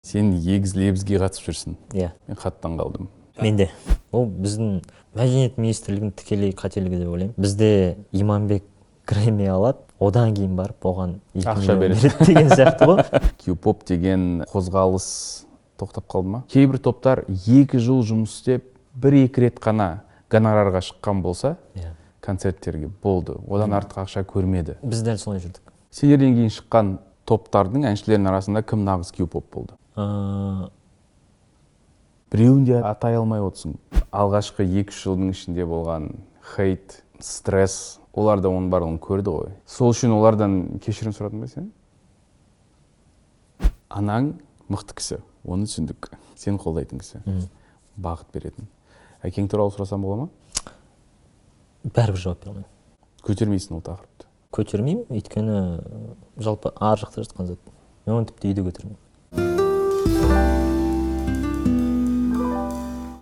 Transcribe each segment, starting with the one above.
Сен егіз лебізге қатысып жүрсің. Иә. Мен қатты таңғалдым. Мен де. Ол біздің мәдениет министрлігінің тікелей қателігі деп ойлаймын. Бізде Иманбек Грэмми алады, одан кейін барып оған 2 Ақша миллион береді. береді деген сияқты ғой. Q-pop деген қозғалыс тоқтап қалды ма? Кейбір топтар 2 жыл жұмыс істеп, 1-2 рет қана гонорарға шыққан болса, Иә. концерттерге болды. Одан артық ақша көрмеді. Біз дәл солай жүрдік. Сендерден кейін шыққан топтардың әншілерінің арасында кім нағыз Q-pop болды? Біреуін де атай алмай отырсың. Алғашқы 2-3 жылдың ішінде болған хейт, стресс, олар да оның барлығын көрді ғой. Сол үшін олардан кешірім сұрадың ба сен? Анаң мықты кісі, оны түсіндік. Сен қолдайтын кісі, бағыт беретін. Әкең туралы сұрасам бола ма? Бәрібір жауап бере алмаймын. Көтермейсің ол тақырыпты? Көтермеймін, өйткені жалпы ар жақта жатқан зат. Мен оны тіпті үйде көтермеймін.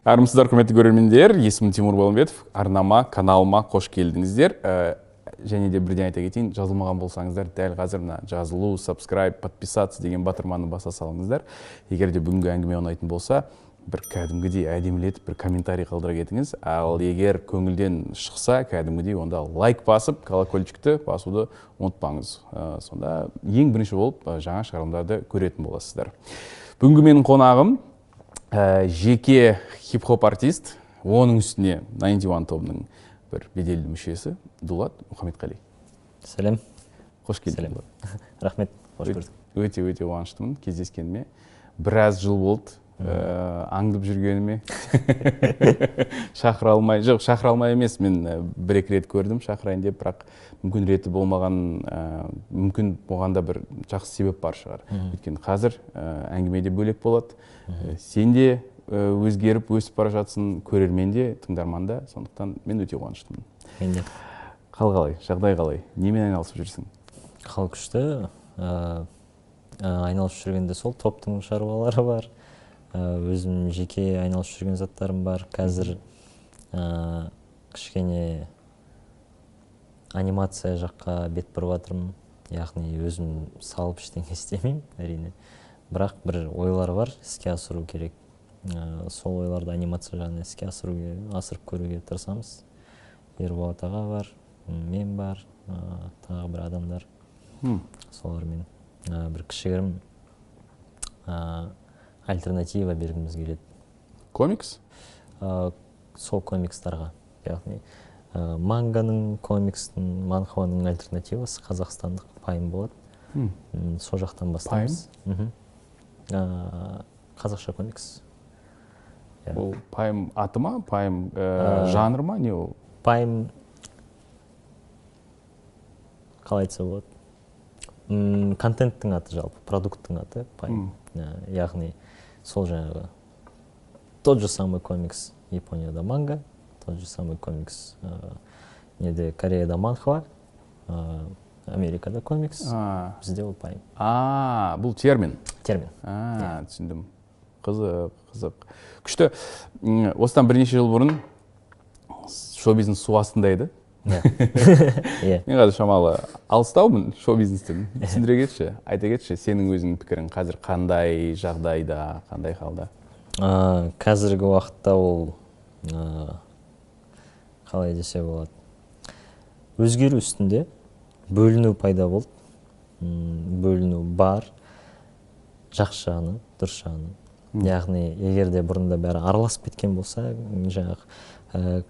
Армысыздар, құрметті көрермендер, есімім Тимур Балымбетов, арнама, каналыма қош келдіңіздер. Және де бірден айта кетейін, жазылмаған болсаңыздар, дәл қазір мына жазылу, subscribe, подписаться деген батырманы баса салыңыздар. Егер де бүгінгі әңгіме ұнайтын болса, бір кәдімгідей әдемілетіп бір комментарий қалдыра кетіңіз. Ал егер көңілден шықса, кәдімгідей онда лайк басып, колокольчикті басуды ұмытпаңыз. Сонда ең бірінші болып жаңа шығарылымдарды көретін боласыздар. Бүгінгі менің қонағым жеке хип-хоп артист, оның үстіне 91 тобының бір беделді мүшесі Дулат Мұхамедқали. Сәлем. Қош келдің, Сәлем. Дулат. Рахмет, қош көрдік. Өте, өте қуаныштымын кездескеніме. Біраз жыл болды, аңдып жүргеніме. Шақыра алмай, жоқ, шақыра алмай емес, мен бір-екі рет көрдім шақырайын деп, бірақ мүмкін реті болмаған, мүмкін оған да бір жақсы себеп бар шығар. Өйткені қазір әңгіме де бөлек болады. Сен де өзгеріп өсіп бара жатсың, көрермен де, тыңдарман да, сондықтан мен өте қуаныштымын. Мен де. Қал қалай, жағдай қалай, немен айналысып жүрсің? Қал күшті. Айналысып жүргенде сол топтың шаруалары бар. Өзім жеке айналысып жүрген заттарым бар. Қазір кішкене анимация жаққа бет бұрып жатырмын. Яғни өзім салып ештеңе істемеймін, әрине. Бірақ бір ойлар бар, іске асыру керек. Сол ойларды анимация жағынан іске асырып көруге тырысамыз. Ерболат аға бар, мен бар, тағы бір адамдар. Солармен бір кішігірім альтернатива бергіміз келеді. Комикс? Сол комикстарға. Яғни манганың, комикстің, манхуаның альтернативасы қазақстандық пайым болады. Сол жақтан бастаймыз. Пайым? Қазақша комикс. Иә. Ол пайым аты ма? Пайым жанр ма? Не ол? Пайым қалай айтса болады? Контенттің аты жалпы, продукттың аты пайым. Яғни сол жаңағы тот же самый комикс Японияда манга, тот же самый комикс неде Кореяда манхва, Америкада комикс, бізде ол пайым. Бұл термин? Термин. Түсіндім. Қызық, қызық. Күшті. Осыдан бірнеше жыл бұрын шоу-бизнес су астында еді. Иә. Иә. Мен қазір шамалы алыстаумын шоу-бизнестен. Түсіндіре кетші, айта кетші, сенің өзіңнің пікірің қазір қандай жағдайда, қандай халда? Қазіргі уақытта ол, қалай десе болады, өзгеру үстінде, бөліну пайда болды. Бөліну бар, жақсы жағынан, дұрыс жағынан. Яғни, егер де бұрында бәрі араласып кеткен болса, жаңағы,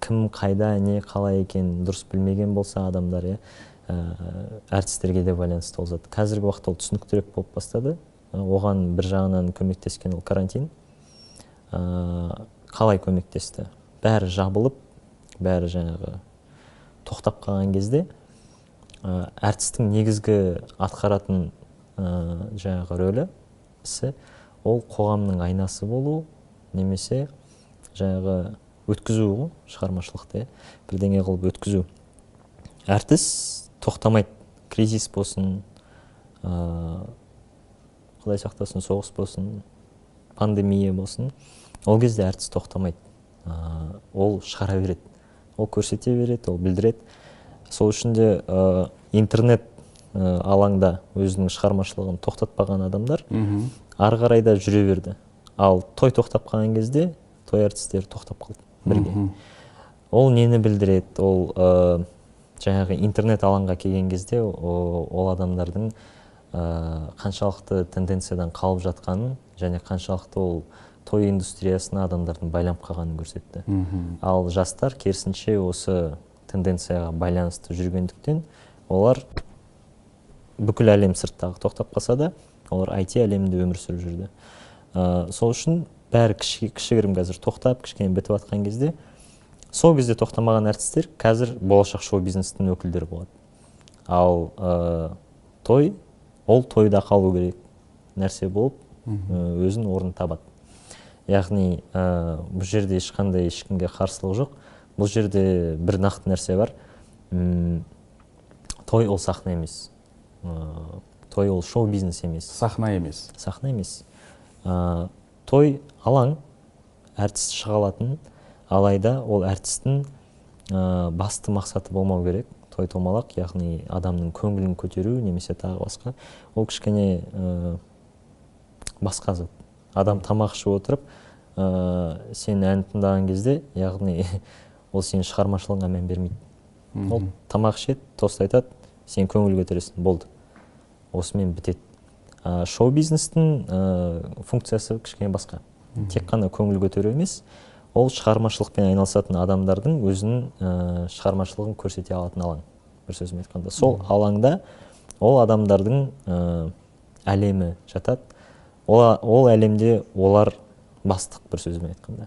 кім қайда, не қалай екенін дұрыс білмеген болса адамдар, әртістерге де байланысты ол зат. Қазіргі уақытта ол түсініктірек болып бастады. Оған бір жағынан көмектескен ол карантин. Қалай көмектесті? Бәрі жабылып, бәрі жаңағы тоқтап қалған кезде, әртістің негізгі атқаратын, жаңағы рөлі, ісі, ол қоғамның айнасы болу, немесе жаңағы өткізу ғой, шығармашылықты, бірдеңе қылып өткізу. Әртіс тоқтамайды, кризис болсын, Құдай сақтасын, соғыс болсын, пандемия болсын, ол кезде әртіс тоқтамайды. Ол шығара береді, ол көрсете береді, ол білдіреді. Сол үшін де, интернет алаңда өзінің шығармашылығын тоқтатпаған адамдар ары қарай да жүре берді. Ал той тоқтап қалған кезде той әртістері тоқтап қалды бірге. Ол нені білдіреді? Ол жаңағы интернет алаңға келген кезде ол адамдардың қаншалықты тенденциядан қалып жатқанын және қаншалықты ол той индустриясына адамдардың байланып қалғанын көрсетті. Ал жастар керісінше осы тенденцияға байланысты жүргендіктен олар бүкіл әлем сырттағы тоқтап қалса да, олар IT әлемінде өмір сүріп жүрді. Сол үшін бәрі кішігірім қазір тоқтап, кішкене бітіп жатқан кезде, сол кезде тоқтамаған әртістер қазір болашақ шоу-бизнестің өкілдері болады. Ал той, ол тойда қалу керек нәрсе болып, өзінің орнын табады. Яғни бұл жерде ешқандай ешкімге қарсылық жоқ. Бұл жерде бір нақты нәрсе бар. Той ол сахна емес. Той ол шоу-бизнес емес. Сахна емес. Сахна емес. Той алаң, әртіс шыға алатын, алайда ол әртістің басты мақсаты болмау керек. Той томалақ, яғни адамның көңілін көтеру немесе тағы басқа. Ол кішкене басқа зат. Адам тамақ ішіп отырып, сен ән тыңдаған кезде, яғни ол сенің шығармашылығыңа мән бермейді. Ол тамақ ішеді, тост айтады, сен көңіл көтересің, болды. Осымен бітеді. Шоу-бизнестің функциясы кішкене басқа. Тек қана көңіл көтеру емес, ол шығармашылықпен айналысатын адамдардың өзінің шығармашылығын көрсете алатын алаң. Бір сөзбен айтқанда, сол алаңда ол адамдардың әлемі жатады. Ол әлемде олар бастық, бір сөзбен айтқанда.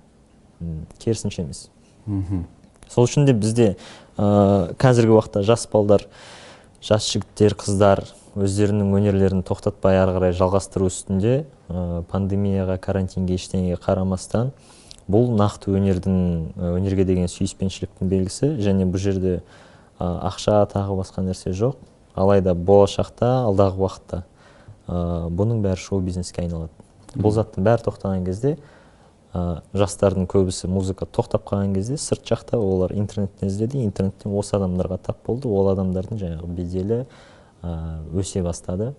Керісінше емес. Сол үшін де бізде қазіргі уақытта жас балдар, жас жігіттер, қыздар өздерінің өнерлерін тоқтатпай ары қарай жалғастыру үстінде, пандемияға, карантинге ештеңеге қарамастан, бұл нақты өнердің, өнерге деген сүйіспеншіліктің белгісі, және бұл жерде ақша тағы басқа нәрсе жоқ. Алайда болашақта, алдағы уақытта бұның бәрі шоу-бизнеске айналады. Бұл заттың бәрі тоқтаған кезде, жастардың көбісі музыка тоқтап қалған кезде, сырт жақта олар интернеттен іздеді, интернеттен осы адамдарға тап болды, ол адамдардың жаңағы беделі өсе бастады.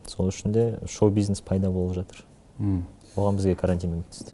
Сол үшін де шоу-бизнес пайда болып жатыр. Оған бізге карантин көмектесті.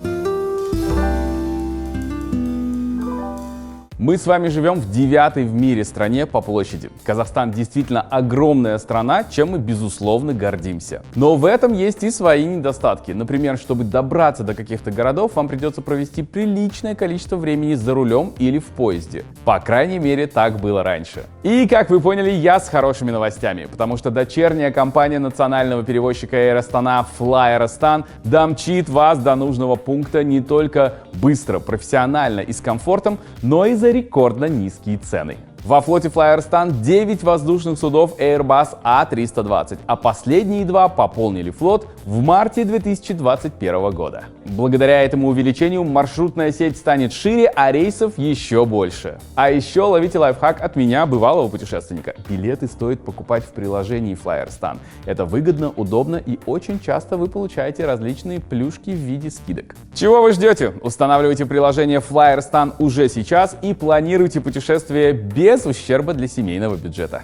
Мы с вами живем в 9-й в мире стране по площади. Казахстан действительно огромная страна, чем мы, безусловно, гордимся. Но в этом есть и свои недостатки. Например, чтобы добраться до каких-то городов, вам придется провести приличное количество времени за рулем или в поезде. По крайней мере, так было раньше. И, как вы поняли, я с хорошими новостями, потому что дочерняя компания национального перевозчика Air Astana Fly Arystan домчит вас до нужного пункта не только быстро, профессионально и с комфортом, но и за рекордно низкие цены. Во флоте Fly Arystan 9 воздушных судов Airbus A320, а последние два пополнили флот в марте 2021 года. Благодаря этому увеличению маршрутная сеть станет шире, а рейсов еще больше. А еще ловите лайфхак от меня, бывалого путешественника. Билеты стоит покупать в приложении Fly Arystan. Это выгодно, удобно и очень часто вы получаете различные плюшки в виде скидок. Чего вы ждете? Устанавливайте приложение Fly Arystan уже сейчас и планируйте путешествие без ущерба для семейного бюджета.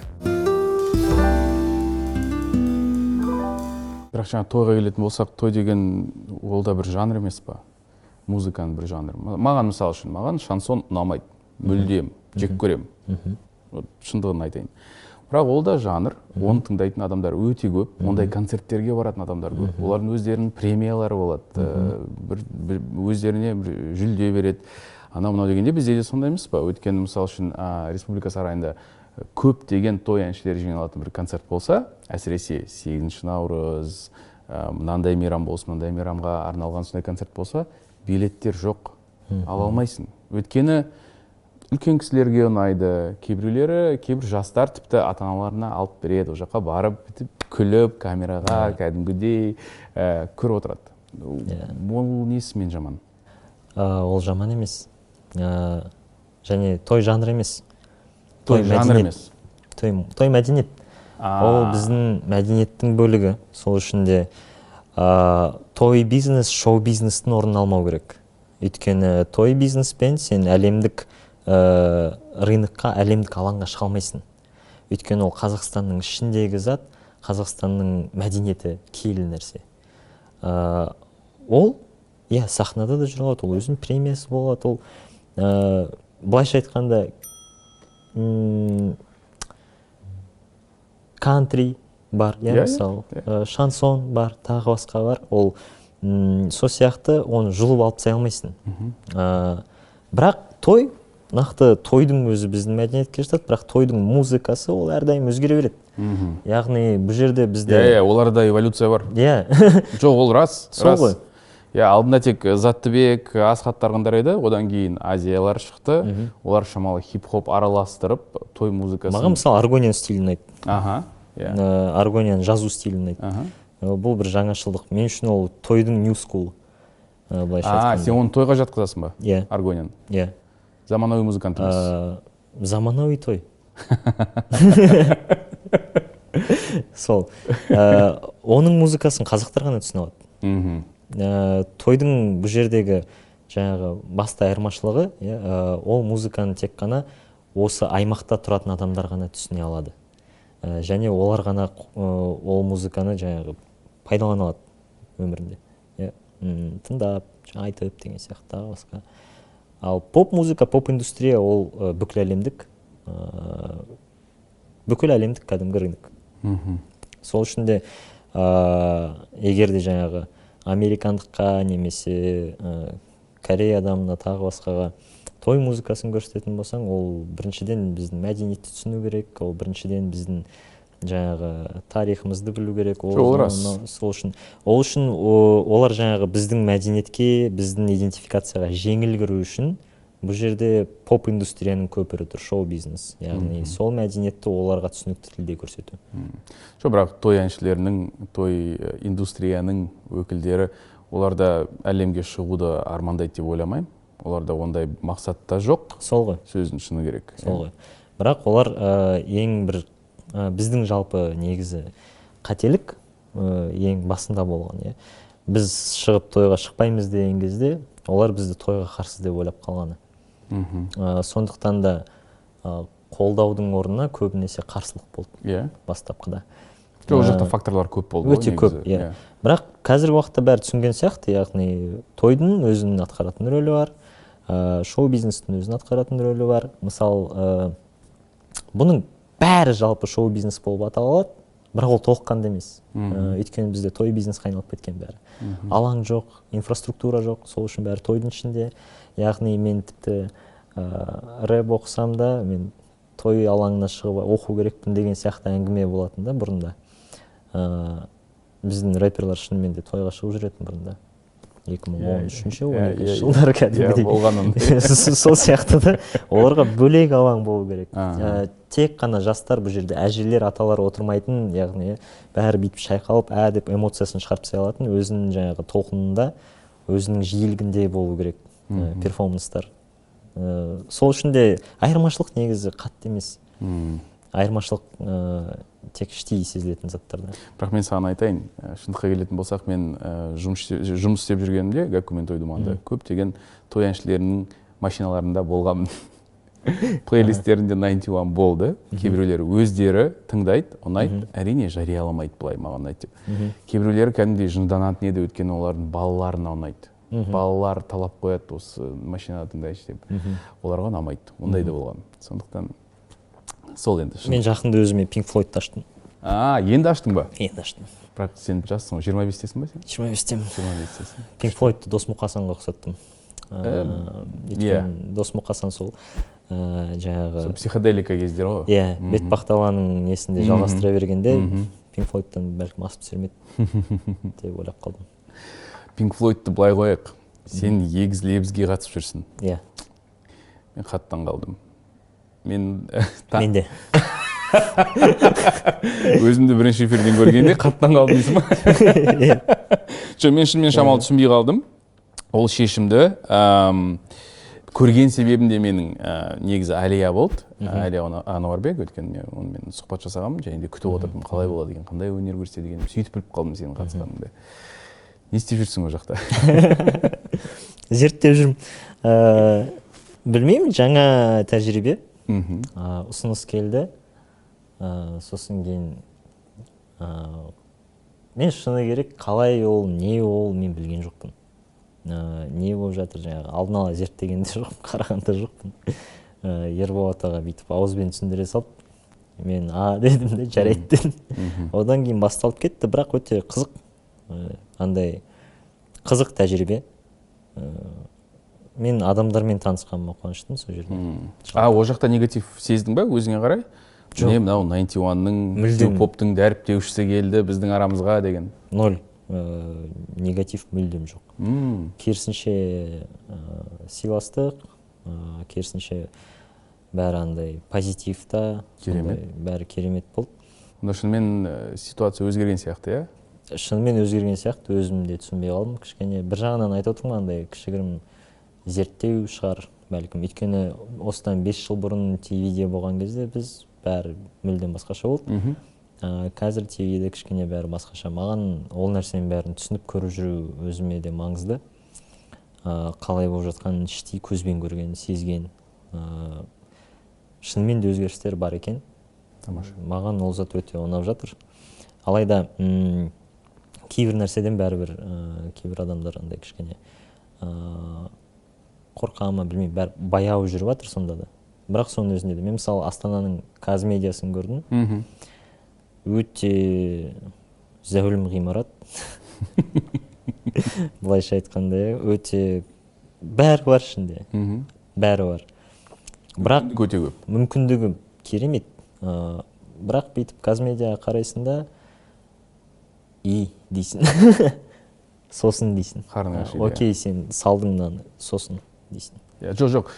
Бірақ жаңа тойға келетін болсақ, той деген ол да бір жанр емес па? Музыканың бір жанры. Маған мысал үшін, маған шансон ұнамайды. Мүлдем, жек көремін. Шындығын айтайын. Бірақ ол да жанр, оны тыңдайтын адамдар өте көп, ондай концерттерге баратын адамдар көп. Олардың өздерінің премиялары болады, өздеріне бір жүлде береді. Анау мынау дегенде бізде де сондай емес па? Өйткені мысал үшін Республика сарайында көптеген той әншілері жиналатын бір концерт болса, әсіресе 8 наурыз, мынандай мейрам болсын, мынандай мейрамға арналған сондай концерт болса, билеттер жоқ, ала алмайсың. Өйткені үлкен кісілерге ұнайды, кейбіреулері, кейбір жастар тіпті ата-аналарына алып береді, ол жаққа барып бүйтіп күліп камераға кәдімгідей көріп отырады. Ол несімен жаман? Ол жаман емес. Және той жанр емес. Той жанр емес. Той мәдениет. Ол біздің мәдениеттің бөлігі. Сол үшін де той бизнес, шоу бизнестің орнын алмау керек. Өйткені той бизнеспен сен әлемдік рынокқа, әлемдік алаңға шыға алмайсың. Өйткені ол Қазақстанның ішіндегі зат, Қазақстанның мәдениеті, киелі нәрсе. Ол иә сахнада да жүре алады, ол өзінің премиясы болады, ол былайша айтқанда кантри бар, иә, мысалы, шансон бар, тағы басқа бар. Ол сол сияқты оны жұлып алып тастай алмайсың. Бірақ той, нақты тойдың өзі біздің мәдениетке жатады, бірақ тойдың музыкасы ол әрдайым өзгере береді. Яғни бұл жерде бізде Иә, оларда эволюция бар. Иә. Жоқ, ол рас. Сол ғой. Иә, алдында тек Заттыбек, Асхат Тарғындар еді, одан кейін Азиялар шықты. Олар шамалы хип-хоп араластырып, той музыкасын. Маған мысалы Аргониан стилі ұнайды. Аха, иә. Аргониан жазу стилі ұнайды. Бұл бір жаңашылдық. Мен үшін ол тойдың new school. Былайша айтқанда. Сен оны тойға жатқызасың ба? Иә. Аргониан. Иә. Заманауи музыкант емес. Заманауи той. Сол. Оның музыкасын қазақтар ғана түсіне алады. Тойдың бұл жердегі жаңағы басты айырмашылығы, ол музыканы тек қана осы аймақта тұратын адамдар ғана түсіне алады. Және олар ғана ол музыканы жаңағы пайдалана алады өмірінде. Тыңдап, айтып деген сияқты тағы басқа. Ал поп музыка, поп индустрия ол бүкіл әлемдік кәдімгі рынок. Сол үшін де егер де жаңағы американдыққа немесе корея адамына тағы басқаға той музыкасын көрсететін болсаң, ол біріншіден біздің мәдениетті түсіну керек, ол біріншіден біздің жаңағы тарихымызды білу керек. Ол рас. Сол үшін, ол үшін олар жаңағы біздің мәдениетке, біздің идентификацияға жеңіл кіру үшін бұл жерде поп индустрияның көпірі тұр, шоу-бизнес. Яғни сол мәдениетті оларға түсінікті тілде көрсету. Жоқ, бірақ той әншілерінің, той индустрияның өкілдері олар да әлемге шығуды армандайды деп ойламаймын. Оларда ондай мақсат та жоқ. Сол ғой. Сөздің шыны керек. Сол ғой. Бірақ олар ең бір біздің жалпы негізі қателік ең басында болған. Иә. Біз шығып тойға шықпаймыз деген кезде олар бізді тойға қарсы деп ойлап қалғаны. Сондықтан да қолдаудың орнына көбінесе қарсылық болды. Иә. Бастапқыда. Жоқ, ол жақта факторлар көп болды. Өте көп, иә. Бірақ қазіргі уақытта бәрі түсінген сияқты, яғни тойдың өзінің атқаратын рөлі бар, шоу-бизнестің өзінің атқаратын рөлі бар. Мысал, бұның бәрі жалпы шоу-бизнес болып аталады, бірақ ол толыққанды емес. Өйткені бізде той бизнеске айналып кеткен бәрі. Алаң жоқ, инфраструктура жоқ, сол үшін бәрі тойдың ішінде. Яғни мен тіпті рэп оқысам да, мен той алаңына шығып оқу керекпін деген сияқты әңгіме болатын да бұрында. Біздің рэперлер шынымен де тойға шығып жүретін бұрында. 2013-12 жылдары кәдімгідей. Сол сияқты да, оларға бөлек алаң болу керек. Тек қана жастар бұл жерде, әжелер, аталар отырмайтын, яғни бәрі бүйтіп шайқалып, деп эмоциясын шығарып тастай алатын, өзінің жаңағы толқынында, өзінің жиілігінде болу керек перформанстар. Сол үшін де айырмашылық негізі қатты емес. Айырмашылық тек іштей сезілетін заттарда. Бірақ мен саған айтайын, шындыққа келетін болсақ, мен жұмыс істеп жүргенімде, Гәкку той думанда, көптеген той әншілерінің машиналарында болғанмын. Плейлистерінде 91 болды. Кейбіреулері өздері тыңдайды, ұнайды, әрине жарияламайды былай маған ұнайды деп. Кейбіреулері кәдімгідей жынданатын еді, өйткені олардың балаларына ұнайды. Балалар талап қояды, осы машинада тыңдайшы деп. Оларға ұнамайды. Ондай да болған. Сондықтан сол енді. Мен жақында өзіме Pink Floyd'ты аштым. Енді аштың ба? Енді аштым. Бірақ сен жассың ғой, 25-тесің ба сен? 25-темін. 25-тесің. Pink Floyd'ты Досмұқасанға ұқсаттым. Өйткені Досмұқасан сол жаңағы психоделика кездері ғой. Иә, Бетпақдаланың несінде жалғастыра бергенде Pink Floyd'тан бәлкім асып түсірмеді деп ойлап қалдым. Pink Floyd'ты былай қояйық. Сен егіз лебізге қатысып жүрсің. Иә. Мен қаттан қалдым. Мен де. Өзімді бірінші эфирден көргенде қаттан қалдым дейсің ба? Жоқ, мен шынымен шамалы түсінбей қалдым. Ол шешімді көрген себебім де менің негізі Әлия болды. Әлия Ануарбек, өйткені мен онымен сұхбат жасағанмын, және де күтіп отырдым, қалай болады екен, қандай өнер көрсетеді екен, сөйтіп біліп қалдым сенің қатысқаныңды. Не істеп жүрсің ол жақта? Зерттеп жүрмін. Білмеймін, жаңа тәжірибе. Ұсыныс келді. Сосын кейін мен шыны керек, қалай ол, не ол, мен білген жоқпын. Не болып жатыр жаңағы, алдын ала зерттеген де жоқпын, қараған да жоқпын. Ерболат аға бүйтіп ауызбен түсіндіре салып, мен а дедім де, жарайды дедім. Одан кейін басталып кетті, бірақ өте қызық, андай қызық тәжірибе. Мен адамдармен танысқаныма қуаныштымын сол жерде. А ол жақта негатив сездің ба өзіңе қарай? Жоқ. Не, мынау 91-ның Мүлдем. поптың дәріптеушісі келді біздің арамызға деген. Ноль. Негатив мүлдем жоқ. Керісінше, сыйластық, керісінше бәрі андай позитивта, Керемет. сондай бәрі керемет болды. Онда шынымен ситуация өзгерген сияқты, иә? Шынымен өзгерген сияқты, өзім де түсінбей қалдым. Кішкене бір жағынан айтып отырмын, андай кішігірім зерттеу шығар бәлкім. Өйткені осыдан 5 жыл бұрын ТВ-де болған кезде біз бәрі мүлдем басқаша болды. Қазір ТВ-де кішкене бәрі басқаша. Маған ол нәрсенің бәрін түсініп көріп жүру өзіме де маңызды. Қалай болып жатқанын іштей көзбен көрген, сезген. Шынымен де өзгерістер бар екен. Тамаша. Маған ол зат өте ұнап жатыр. Алайда кейбір нәрседен бәрібір, кейбір адамдар андай кішкене қорқа ма білмеймін, бәрі баяу жүріп жатыр сонда да. Бірақ соның өзінде де мен мысалы Астананың Қазмедиасын көрдім. Өте зәулім ғимарат. Былайша айтқанда, өте бәрі бар ішінде. Бәрі бар. Бірақ Мүмкіндігі өте көп. Мүмкіндігі керемет. Бірақ бүйтіп Қазмедиаға қарайсың да, и дейсің. Сосын дейсің. Қарның ашиды, иә. Окей, сен салдың мынаны, сосын дейсің. Иә, жоқ, жоқ.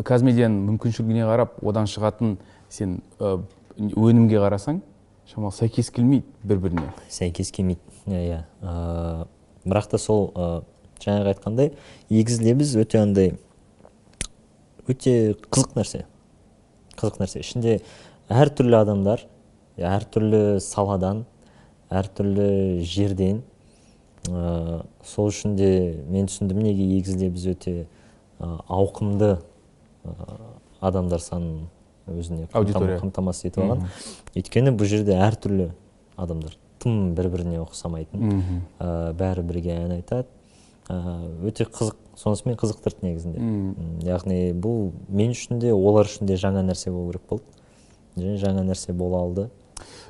Қазмедианың мүмкіншілігіне қарап, одан шығатын сен өнімге қарасаң, шамалы сәйкес келмейді бір-біріне. Сәйкес келмейді. Иә, иә. Бірақ та сол, жаңағы айтқандай, егіз лебіз өте андай, өте қызық нәрсе. Қызық нәрсе. Ішінде әртүрлі адамдар, әртүрлі саладан, әртүрлі жерден. Сол үшін де мен түсіндім, неге егіз лебіз өте ауқымды адамдар санын өзіне Аудитория. қамтамасыз етіп алған. Өйткені бұл жерде әртүрлі адамдар, тым бір-біріне ұқсамайтын. Бәрі бірге ән айтады. Өте қызық, сонысымен қызықтырды негізінде. Яғни бұл мен үшін де, олар үшін де жаңа нәрсе болу керек болды. Және жаңа нәрсе бола алды.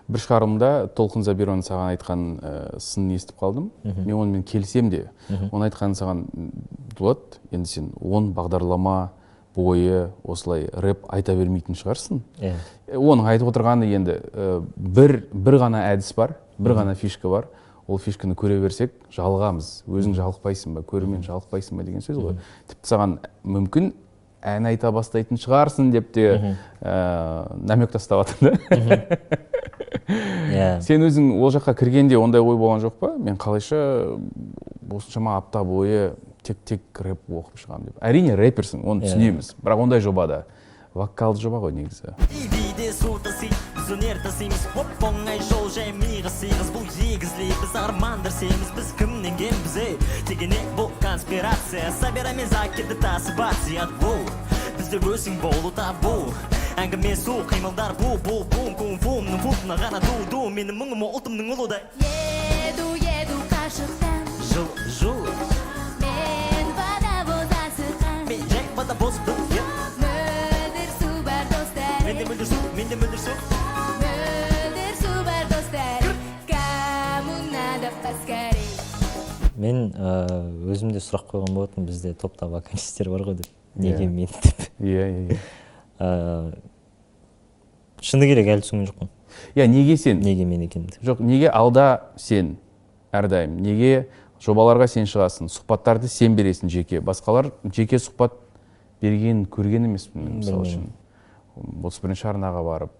Бір шығарылымда Толқын Забированың саған айтқан сынын естіп қалдым. Мен онымен келісем де. Оның айтқаны саған, Дулат, енді сен 10 бағдарлама бойы осылай рэп айта бермейтін шығарсың. Оның айтып отырғаны енді бір ғана әдіс бар, бір ғана фишка бар. Ол фишканы көре берсек, жалығамыз. Өзің жалықпайсың ба, көрермен жалықпайсың ба деген сөз ғой. Тіпті саған мүмкін ән айта бастайтын шығарсың деп те, намек тастап жатыр да. Сен өзің ол жаққа кіргенде ондай ой болған жоқ па? Мен қалайша осыншама апта бойы тек-тек рэп оқып шығамын деп. Әрине рэперсің, оны түсінеміз. Бірақ ондай жобада вокалды жоба ғой негізі. Ивиде су тасиды, біз өнер тасимыз. Оп-оңай жол жай миға сыйғыз. Бұл егіз лебіз, армандар семіз. Біз кімнен кембіз, ей? Тегене бұл конспирация. Сабира мен Закирді тасып атсият бұл. Бізде өзің болу табу. Әңгіме су, қимылдар бу, бу, бум, кунг фу, мның футына ғана ду, ду. Менің мұңым ұлтымның ұлы да. Еду, еду қашықтан. Жыл, жыл. Мен водовоз асыққан. Мен жай водовоз бұл, е. Мөлдір су бар достар. Менде мөлдір су, менде мөлдір су. Мөлдір су бар достар. Кому надо поскорей. Мен өзім де сұрақ қойған болатын, бізде топта вокалистер бар ғой деп. Неге мен деп. Шыны керек, әлі түсінген жоқпын. Иә, неге сен? Неге мен екенін деп. Жоқ, неге алда сен әрдайым? Неге жобаларға сен шығасың, сұхбаттарды сен бересің жеке? Басқалар жеке сұхбат бергенін көрген емеспін мен, мысалы үшін. Білмеймін. Отыз бірінші арнаға барып.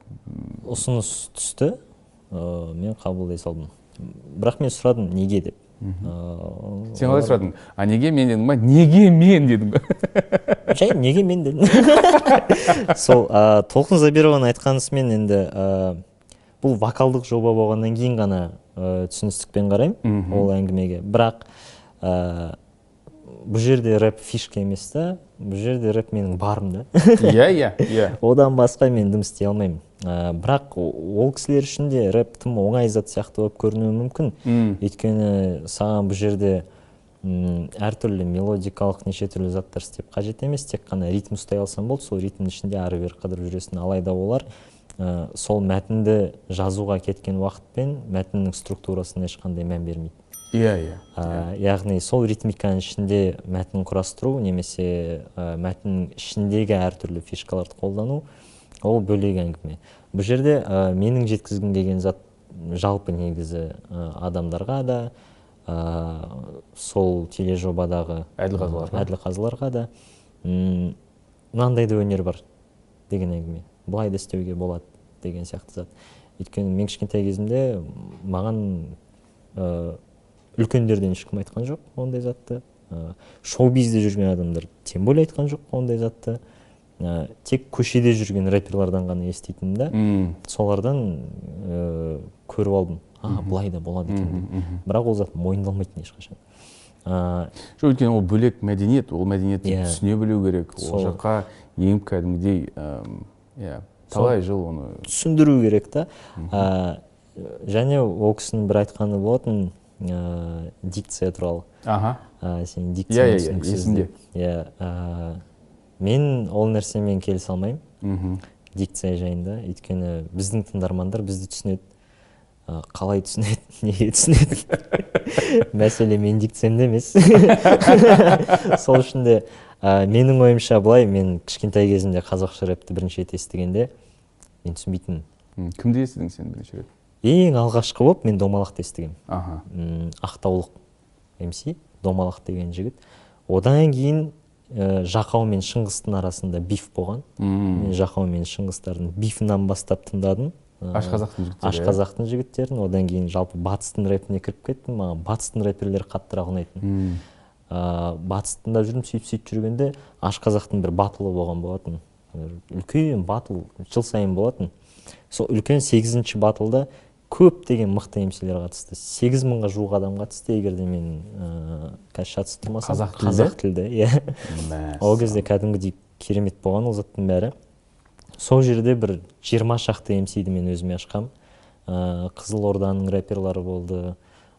Ұсыныс түсті, мен қабылдай салдым. Бірақ мен сұрадым, неге деп. Сен қалай сұрадың? А неге мен дедің ба? Неге мен дедің ба? Жай, неге мен дедім. Сол, Толқын Забированың айтқанысымен енді, бұл вокалдық жоба болғаннан кейін ғана, түсіністікпен қараймын ол әңгімеге. Бірақ, бұл жерде рэп фишка емес та, бұл жерде рэп менің барым да. Иә, иә, иә. Одан басқа мен дым істей алмаймын. Бірақ ол кісілер үшін де рэп тым оңай зат сияқты болып көрінуі мүмкін. Өйткені саған бұл жерде әртүрлі мелодикалық неше түрлі заттар істеп қажет емес, тек қана ритм ұстай алсаң болды, сол ритмнің ішінде ары бері қыдырып жүресің. Алайда олар сол мәтінді жазуға кеткен уақытпен мәтіннің структурасына ешқандай мән бермейді. Иә, иә. Яғни сол ритмиканың ішінде мәтін құрастыру немесе мәтіннің ішіндегі әртүрлі фишкаларды қолдану, ол бөлек әңгіме. Бұл жерде менің жеткізгім келген зат жалпы негізі адамдарға да, сол тележобадағы әділқазыларға. Әділқазыларға да, мынандай да өнер бар деген әңгіме, былай да істеуге болады деген сияқты зат. Өйткені мен кішкентай кезімде маған үлкендерден ешкім айтқан жоқ ондай затты. Шоу-бизнесте жүрген адамдар тем более айтқан жоқ ондай затты. Тек көшеде жүрген рэперлардан ғана еститінмін да. Солардан көріп алдым, былай да болады екен деп. Бірақ ол зат мойындалмайтын ешқашан. Жоқ, өйткені ол бөлек мәдениет, ол мәдениетті түсіне білу керек. Ол жаққа еніп кәдімгідей, иә, талай жыл оны түсіндіру керек та. Және ол кісінің бір айтқаны болатын, дикция туралы. Сен дикцияң түсініксіз Есімде. деп. Иә, мен ол нәрсемен келісе алмаймын. Дикция жайында, өйткені біздің тыңдармандар бізді түсінеді. Қалай түсінеді, неге түсінеді? Мәселе менің дикциямда емес. Сол үшін де, менің ойымша былай, мен кішкентай кезімде қазақша рэпті бірінші рет естігенде мен түсінбейтінмін. Кімді естідің сен бірінші рет? Ең алғашқы болып мен Домалақты естігемін. Ақтаулық МС, Домалақ деген жігіт. Одан кейін Жақау мен Шыңғыстың арасында биф болған. Мен Жақау мен Шыңғыстардың бифінен бастап тыңдадым. Аш қазақтың жігіттері, Аш иә? қазақтың жігіттерін. Одан кейін жалпы батыстың рэпіне кіріп кеттім. Маған батыстың рэперлері қаттырақ ұнайтын. Батысты тыңдап жүрдім, сөйтіп жүргенде Аш қазақтың бір батылы болған болатын. Үлкен батыл, жыл сайын болатын. Сол үлкен 8-ші батылда көптеген мықты МС-лер қатысты. 8 мыңға жуық адам қатысты, егер де мен қазір шатысып тұрмасам. Қазақ тілді? Қазақ тілді, иә. Мәссаған. Ол кезде кәдімгідей керемет болған ол заттың бәрі. Сол жерде бір 20 шақты МС-ді мен өзіме ашқам. Қызылорданың рэперлары болды,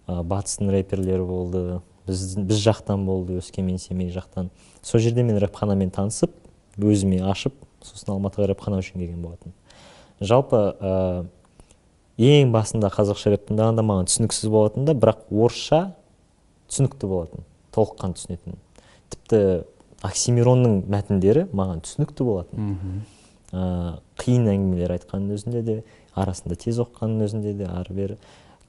батыстың рэперлері болды, біз жақтан болды, Өскемен, Семей жақтан. Сол жерде мен рэпханамен танысып, өзіме ашып, сосын Алматыға рэпхана үшін келген болатын. Жалпы, ең басында қазақша рэп тыңдағанда маған түсініксіз болатын да, бірақ орысша түсінікті болатын, толыққан түсінетін. Тіпті Оксимиронның мәтіндері маған түсінікті болатын. Қиын әңгімелер айтқанның өзінде де, арасында тез оқығанның өзінде де, ары-бері.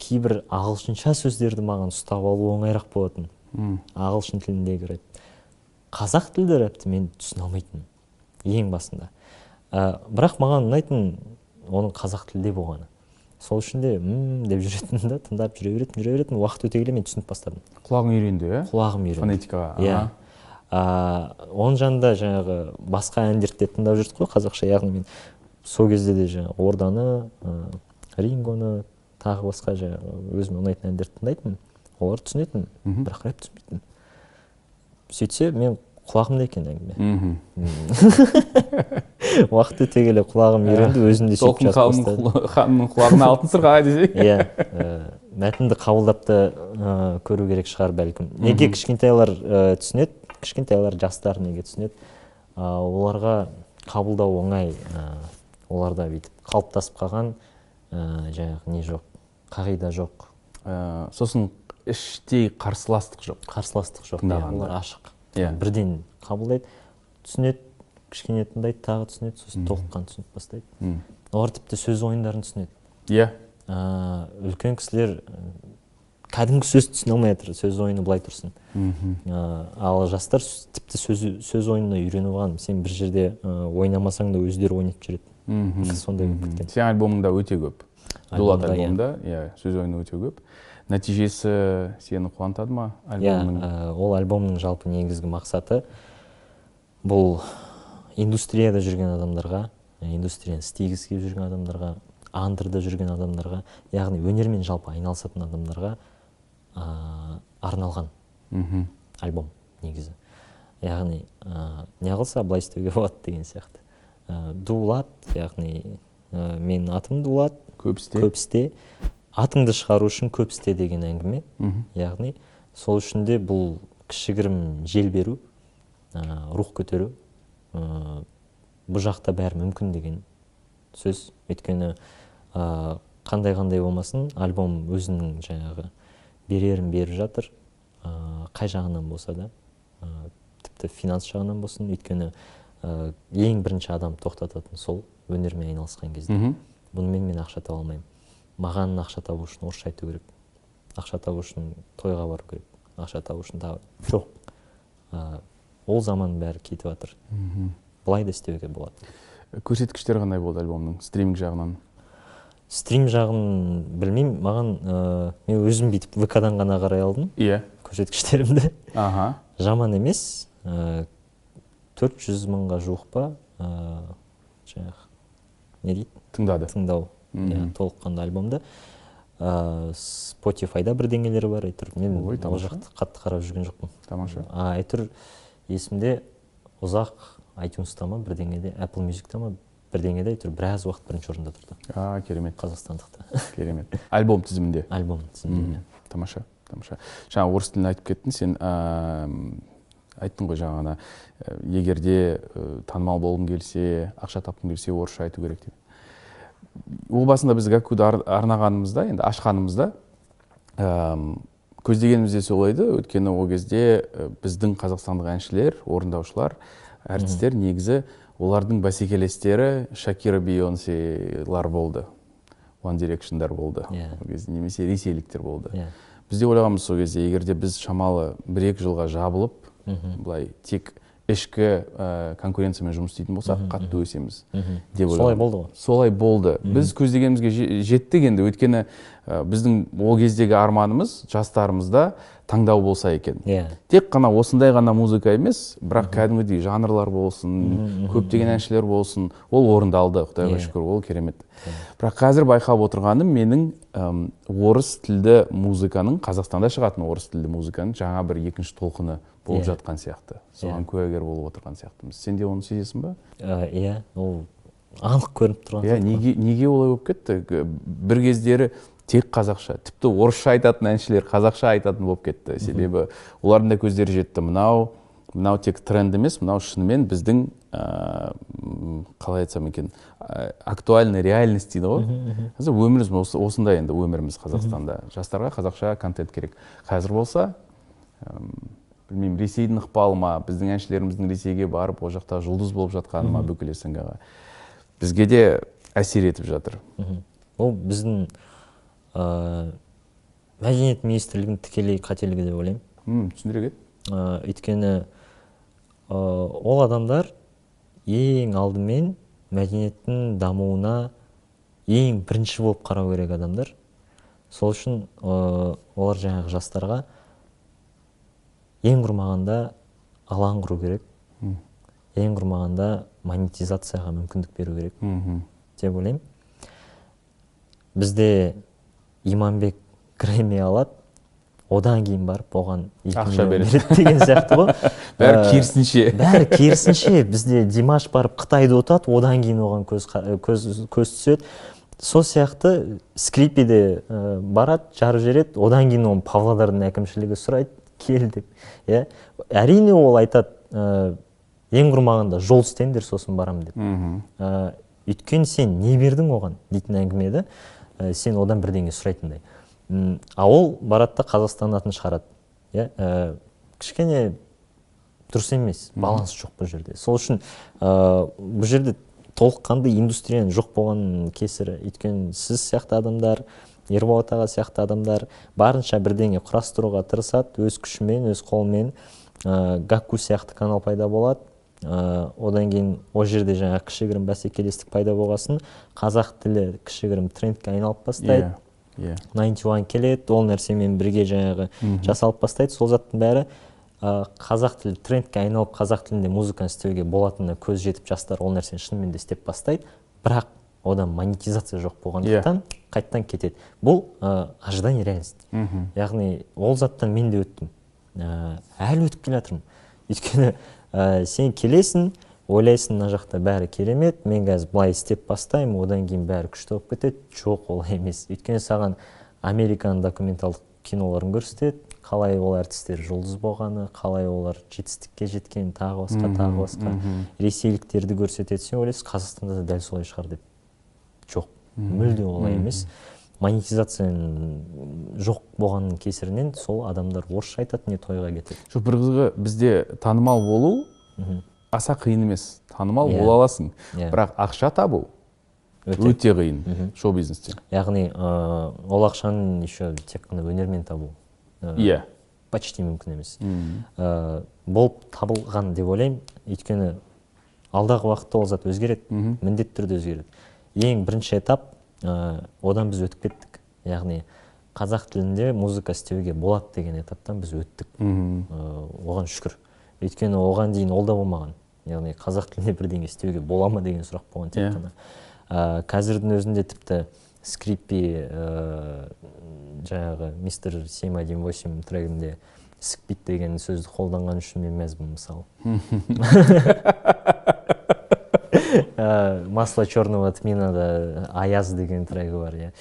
Кейбір ағылшынша сөздерді маған ұстап алу оңайырақ болатын. Ағылшын тіліндегі рэп. Қазақ тілді рэпті мен түсіне алмайтынмын ең басында. Бірақ маған ұнайтын оның қазақ тілде болғаны. Сол үшін де деп жүретінмін да, тыңдап жүре беретін, жүре беретін. Уақыт өте келе мен түсініп бастадым. Құлағың үйренді, ә? Құлағым үйренді. Фонетикаға. Иә. Оның жанында жаңағы басқа әндерді де тыңдап жүрдік қой қазақша, яғни мен сол кезде де жаңағы Орданы, Рингоны, тағы басқа жаңағы өзіме ұнайтын әндерді тыңдайтынмын. Олар түсінетін, бірақ рэп түсінбейтін. Сөйтсе, мен құлағымда екен әңгіме. Уақыт өте келе құлағым үйренді, өзім де сөйтіп Толқын жазып бастадым. ханымның құлағына алтын сырға десең. Иә, мәтінді қабылдап та көру керек шығар бәлкім. Неге кішкентайлар түсінеді, кішкентайлар, жастар неге түсінеді? Оларға қабылдау оңай, оларда бүйтіп қалыптасып қалған, жаңағы не жоқ, қағида жоқ. Сосын іштей қарсыластық жоқ. Қарсыластық жоқ, иә, Тыңдағанда. олар ашық. Бірден қабылдайды, түсінеді, кішкене тыңдайды, тағы түсінеді, сосын толыққан түсініп бастайды. Олар тіпті сөз ойындарын түсінеді. Үлкен кісілер кәдімгі сөз түсіне алмай жатыр, сөз ойыны былай тұрсын. Ал жастар тіпті сөз ойынына үйреніп алған. Сен бір жерде ойнамасаң да өздері ойнап жүреді. Сондай болып кеткен. Сен альбомыңда өте көп. Дулат Альбомда, иә. альбомында, иә, сөз ойыны өте көп. Нәтижесі сені қуантады ма Иә, альбомның? Ол альбомның жалпы негізгі мақсаты бұл индустрияда жүрген адамдарға, индустрияны істегісі келіп жүрген адамдарға, андерда жүрген адамдарға, яғни өнермен жалпы айналысатын адамдарға, арналған альбом негізі. Яғни, не қылса былай істеуге болады деген сияқты. Дулат, яғни, Менің атым Дулат. Көп істе. Көп істе. Атыңды шығару үшін көп істе деген әңгіме. Яғни сол үшін де бұл кішігірім жел беру, рух көтеру, бұл жақта бәрі мүмкін деген сөз. Өйткені қандай-қандай болмасын, альбом өзінің жаңағы берерін беріп жатыр, қай жағынан болса да, тіпті финанс жағынан болсын. Өйткені ең бірінші адам тоқтататын сол өнермен айналысқан кезде. Бұнымен мен ақша таба алмаймын. Маған ақша табу үшін орысша айту керек, ақша табу үшін тойға бару керек, ақша табу үшін тағы жоқ. Ол заман бәрі кетіп жатыр. Былай да істеуге болады. Көрсеткіштер қандай болды альбомның стриминг жағынан? Стрим жағын білмеймін. Маған мен өзім бүйтіп ВК-дан ғана қарай алдым. Көрсеткіштерімді. Жаман емес. 400 мыңға жуық па, жаңағы не дейді? Тыңдады. Тыңдау. Иә, толыққанды альбомды. Spotify-да бірдеңелері бар, әйтеуір. Мен Ой, ол тамаша. жақты қатты қарап жүрген жоқпын. Тамаша. Әйтеуір есімде ұзақ iTunes-та ма бірдеңеде, Apple Music-та ма бірдеңеде әйтеуір біраз уақыт бірінші орында тұрды. Керемет. Қазақстандықта. Керемет. Альбом тізімінде. Альбом тізімінде. Тамаша, тамаша. Жаңа орыс тілін айтып кеттің, сен айттың ғой жаңа, егер де танымал болғың келсе, ақша тапқың келсе, орысша айту керек деп. Ол басында біз Гаккуді арнағанымызда, енді ашқанымызда, көздегеніміз де солай еді. Өйткені ол кезде біздің қазақстандық әншілер, орындаушылар, әртістер негізі олардың бәсекелестері Шакира, Бейонселар болды, One Direction'дар болды. Ол кезде немесе ресейліктер болды. Біз де ойлағанбыз сол кезде, егер де біз шамалы бір-екі жылға жабылып, былай тек ішкі конкуренциямен жұмыс істейтін болсақ, қатты өсеміз деп Солай ойлағанмын. болды ғой. Солай болды. Біз көздегенімізге жеттік енді, өйткені біздің ол кездегі арманымыз жастарымызда таңдау болса екен. Тек қана осындай ғана музыка емес, бірақ кәдімгідей жанрлар болсын, көптеген әншілер болсын, ол орындалды, Құдайға шүкір, ол керемет. Бірақ қазір байқап отырғаным менің, орыс тілді музыканың, Қазақстанда шығатын орыс тілді музыканың жаңа бір екінші толқыны болып жатқан сияқты. Соған куәгер болып отырған сияқтымыз. Сен де оны сезесің ба? Иә, ол анық көрініп тұрған Иә, сияқты. неге олай болып кетті? Бір кездері тек қазақша, тіпті орысша айтатын әншілер қазақша айтатын болып кетті. Себебі олардың да көздері жетті. Мынау тек тренд емес, мынау шынымен біздің, қалай айтсам екен, актуальный реальность дейді ғой. Қазір өміріміз осындай енді өміріміз Қазақстанда. Жастарға қазақша контент керек. Қазір болса, білмеймін, Ресейдің ықпалы ма, біздің әншілеріміздің Ресейге барып, ол жақта жұлдыз болып жатқаны ма, бүкіл СНГ-ға. Бізге де әсер етіп жатыр. Ол біздің мәдениет министрлігінің тікелей қателігі деп ойлаймын. Түсіндіре кет. Өйткені ол адамдар ең алдымен мәдениеттің дамуына ең бірінші болып қарау керек адамдар. Сол үшін олар жаңағы жастарға ең құрмағанда алаң құру керек. Ең құрмағанда монетизацияға мүмкіндік беру керек деп ойлаймын. Бізде Иманбек Грэмми алады, одан кейін барып оған екі Ақша миллион береді. береді деген сияқты ғой. Бәрі керісінше. Бәрі керісінше. Бізде Димаш барып Қытайды ұтады, одан кейін оған көз түседі. Сол сияқты Скрипиде барады, жарып жібереді, одан кейін оны Павлодардың әкімшілігі сұрайды, кел деп. Иә? Әрине ол айтады, ең құрмағанда жол істеңдер, сосын барам деп. Өйткені сен не бердің оған дейтін әңгіме еді. Сен одан бірдеңе сұрайтындай. А ол барады да Қазақстан атын шығарады. Иә? Кішкене дұрыс емес, баланс жоқ бұл жерде. Сол үшін бұл жерде толыққанды индустрияның жоқ болған кесірі. Өйткені сіз сияқты адамдар, Ерболат аға сияқты адамдар барынша бірдеңе құрастыруға тырысады, өз күшімен, өз қолымен. Гакку сияқты канал пайда болады. Одан кейін ол жерде жаңа кішігірім бәсекелестік пайда болғасын, қазақ тілі кішігірім трендке айналып бастайды. Ninety One келеді, ол нәрсемен бірге жаңағы жасалып бастайды. Сол заттың бәрі, қазақ тілі трендке айналып, қазақ тілінде музыканы істеуге болатынына көз жетіп, жастар ол нәрсені шынымен де істеп бастайды. Бірақ одан монетизация жоқ болғандықтан қайтадан кетеді. Бұл ожидание реальность. Яғни ол заттан мен де өттім. Әлі өтіп келе жатырмын. Өйткені сен келесің, Ойлайсың, мына жақта бәрі керемет, мен қазір былай істеп бастаймын, одан кейін бәрі күшті болып кетеді. Жоқ, олай емес. Өйткені саған Американың документалдық киноларын көрсетеді, қалай ол әртістер жұлдыз болғаны, қалай олар жетістікке жеткен, тағы басқа, тағы басқа. Ресейліктерді көрсетеді, сен ойлайсың, Қазақстанда да дәл солай шығар деп. Жоқ, мүлде олай емес. Монетизацияның жоқ болғанның кесірінен сол адамдар орысша айтады, не тойға кетеді. Жоқ, бір қызығы, бізде танымал болу аса қиын емес. Танымал бола аласың. Бірақ ақша табу өте қиын шоу-бизнесте. Яғни, ол ақшаны еще тек қана өнермен табу почти мүмкін емес. Болып табылған деп ойлаймын, өйткені алдағы уақытта ол зат өзгереді, міндетті түрде өзгереді. Ең бірінші этап, одан біз өтіп кеттік. Яғни қазақ тілінде музыка істеуге болады деген этаптан біз өттік. Оған шүкір. Өйткені оған дейін ол да болмаған. Яғни қазақ тілінде бірдеңе істеуге бола ма деген сұрақ болған тек қана. Қазірдің өзінде тіпті Скрипи, жаңағы мистер 718 трегінде сікпит деген сөзді қолданған үшін мен мәзбін, мысалы. Масло черного тминада Аяз деген трегі бар, иә.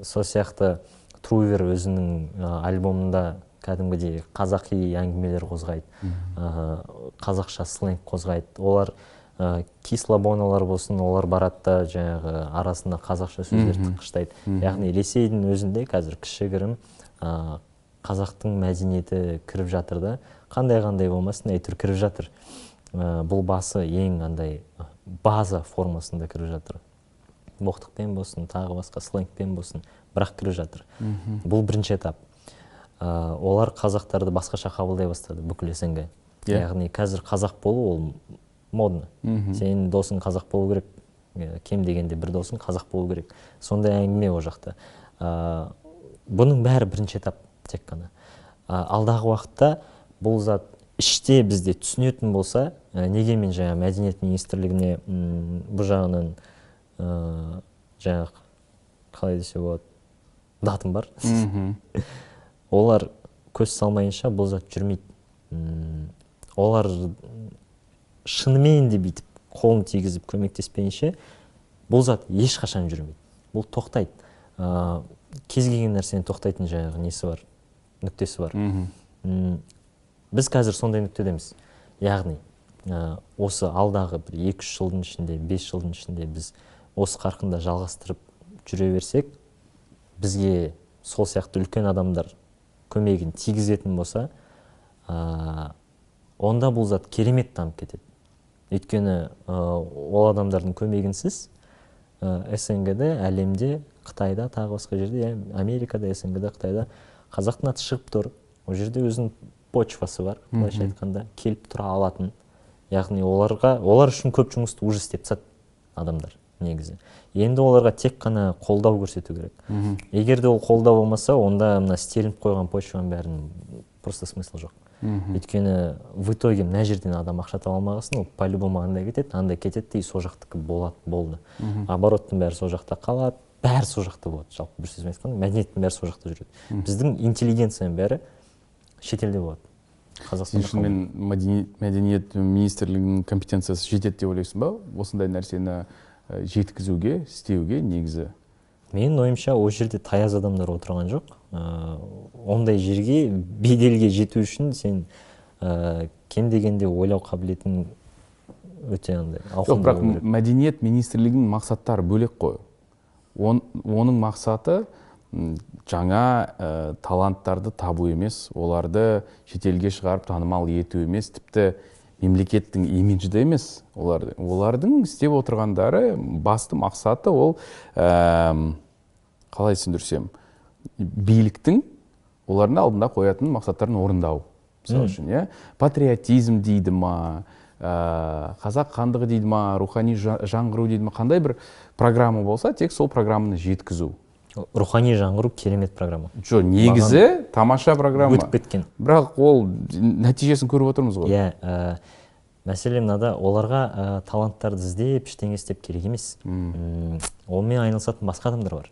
Сол сияқты Трувер өзінің альбомында кәдімгідей қазақи әңгімелер қозғайды, қазақша сленг қозғайды. Олар кислобоналар болсын, олар барады да жаңағы арасында қазақша сөздер тыққыштайды. Яғни Ресейдің өзінде қазір кішігірім қазақтың мәдениеті кіріп жатыр да, қандай-қандай болмасын әйтеуір кіріп жатыр. Бұл басы ең андай база формасында кіріп жатыр. Боқтықпен болсын, тағы басқа сленгпен болсын, бірақ кіріп жатыр. Бұл бірінші этап. Олар қазақтарды басқаша қабылдай бастады бүкіл СНГ. Яғни қазір қазақ болу ол модно. Сенің досың қазақ болу керек, кем дегенде бір досың қазақ болу керек. Сондай әңгіме ол жақта. Бұның бәрі бірінші этап тек қана. Алдағы уақытта бұл зат іште бізде түсінетін болса, неге мен жаңа мәдениет министрлігіне бұл жағынан жаңа қалай десе болады, датым бар. Олар көз салмайынша бұл зат жүрмейді. Олар шынымен де бүйтіп қолын тигізіп көмектеспейінше бұл зат ешқашан жүрмейді. Бұл тоқтайды. Кез келген нәрсені тоқтайтын жаңағы несі бар, нүктесі бар. Біз қазір сондай нүктедеміз. Яғни, осы алдағы бір 2-3 жылдың ішінде, 5 жылдың ішінде біз осы қарқында жалғастырып жүре берсек, бізге сол сияқты үлкен адамдар көмегін тигізетін болса, онда бұл зат керемет дамып кетеді. Өйткені ол адамдардың көмегінсіз СНГ-де, әлемде, Қытайда, тағы басқа жерде, Америкада, СНГ-де, Қытайда қазақтың аты шығып тұр. Ол жерде өзінің почвасы бар, былайша айтқанда, келіп тұра алатын. Яғни олар үшін көп жұмысты уже істеп тастады адамдар негізі. Енді оларға тек қана қолдау көрсету керек. Егер де ол қолдау болмаса, онда мына істелініп қойған почваның бәрін просто смысл жоқ. Өйткені в итоге мына жерден адам ақша таба алмағасын, ол по-любому андай кетеді, андай кетеді де, сол жақтікі болады, болды. Обороттың бәрі сол жақта қалады, бәрі сол жақта болады. Жалпы бір сөзбен айтқанда, мәдениеттің бәрі сол жақта жүреді. Біздің интеллигенцияның бәрі шетелде болады. Қазақстанда Сен шынымен мәдениет министрлігінің компетенциясы жетеді деп ойлайсың ба? Осындай нәрсені жеткізуге, істеуге негізі? Менің ойымша, ол жерде таяз адамдар отырған жоқ. Ондай жерге, беделге жету үшін сен кем дегенде ойлау қабілетің өте андай Жоқ, ауқымды бірақ болу керек. Мәдениет министрлігінің мақсаттары бөлек қой. Оның мақсаты жаңа таланттарды табу емес, оларды шетелге шығарып танымал ету емес, тіпті мемлекеттің имиджі де емес оларды. Олардың істеп отырғандары басты мақсаты ол, қалай түсіндірсем, биліктің олардың алдында қоятын мақсаттарын орындау. Мысалы үшін, иә? Патриотизм дейді ма, қазақ хандығы дейді ма, рухани жаңғыру дейді ма, қандай бір программа болса, тек сол программаны жеткізу. Рухани жаңғыру керемет программа. Жоқ, негізі тамаша программа. Өтіп кеткен. Бірақ ол нәтижесін көріп отырмыз ғой. Иә, мәселе мынада, оларға таланттарды іздеп, ештеңе істеп керек емес. Онымен айналысатын басқа адамдар бар.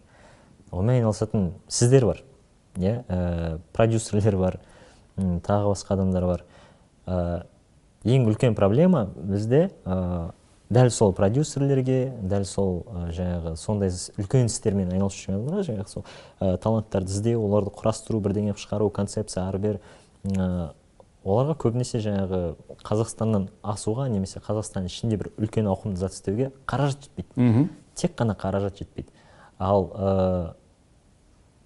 Онымен айналысатын сіздер бар. Иә, продюсерлер бар, тағы басқа адамдар бар. Ең үлкен проблема бізде дәл сол продюсерлерге, дәл сол жаңағы сондай үлкен істермен айналысып жүрген адамдарға, жаңағы сол таланттарды іздеу, оларды құрастыру, бірдеңе қылып шығару, концепция ары бері, оларға көбінесе жаңағы Қазақстаннан асуға немесе Қазақстан ішінде бір үлкен ауқымды зат істеуге қаражат жетпейді. Тек қана қаражат жетпейді. Ал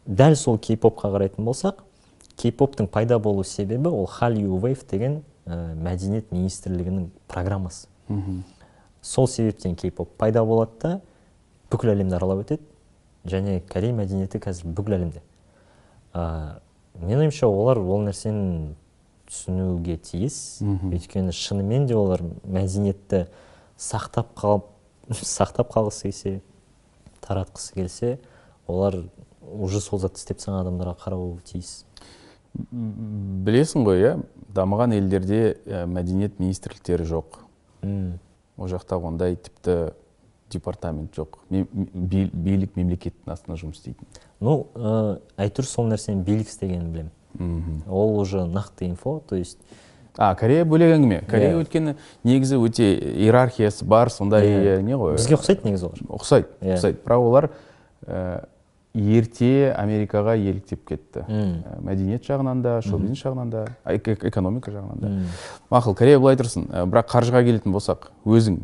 дәл сол кей-попқа қарайтын болсақ, кей-поптың пайда болу себебі ол Hallyu Wave деген мәдениет министрлігінің программасы. Сол себептен кей-поп пайда болады да, бүкіл әлемді аралап өтеді, және корей мәдениеті қазір бүкіл әлемде. Менің ойымша, олар ол нәрсені түсінуге тиіс, өйткені шынымен де олар мәдениетті сақтап қалғысы келсе, таратқысы келсе, олар уже сол затты істеп тастаған адамдарға қарауы тиіс. Білесің ғой, иә, дамыған елдерде мәдениет министрліктері жоқ. Ол жақта ондай тіпті департамент жоқ. Билік мемлекеттің астында жұмыс істейтін. Ну, әйтеуір сол нәрсені билік істегенін білемін. Ол уже нақты инфо, то есть. А, Корея бөлек әңгіме. Корея өйткені негізі өте иерархиясы бар, сондай не ғой. Бізге ұқсайды негізі олар. Ұқсайды, ұқсайды. Бірақ олар ерте Америкаға еліктеп кетті. Мәдениет жағынан да, шоу-бизнес жағынан да, экономика жағынан да. Мақұл, Корея былай тұрсын. Бірақ қаржыға келетін болсақ, өзің,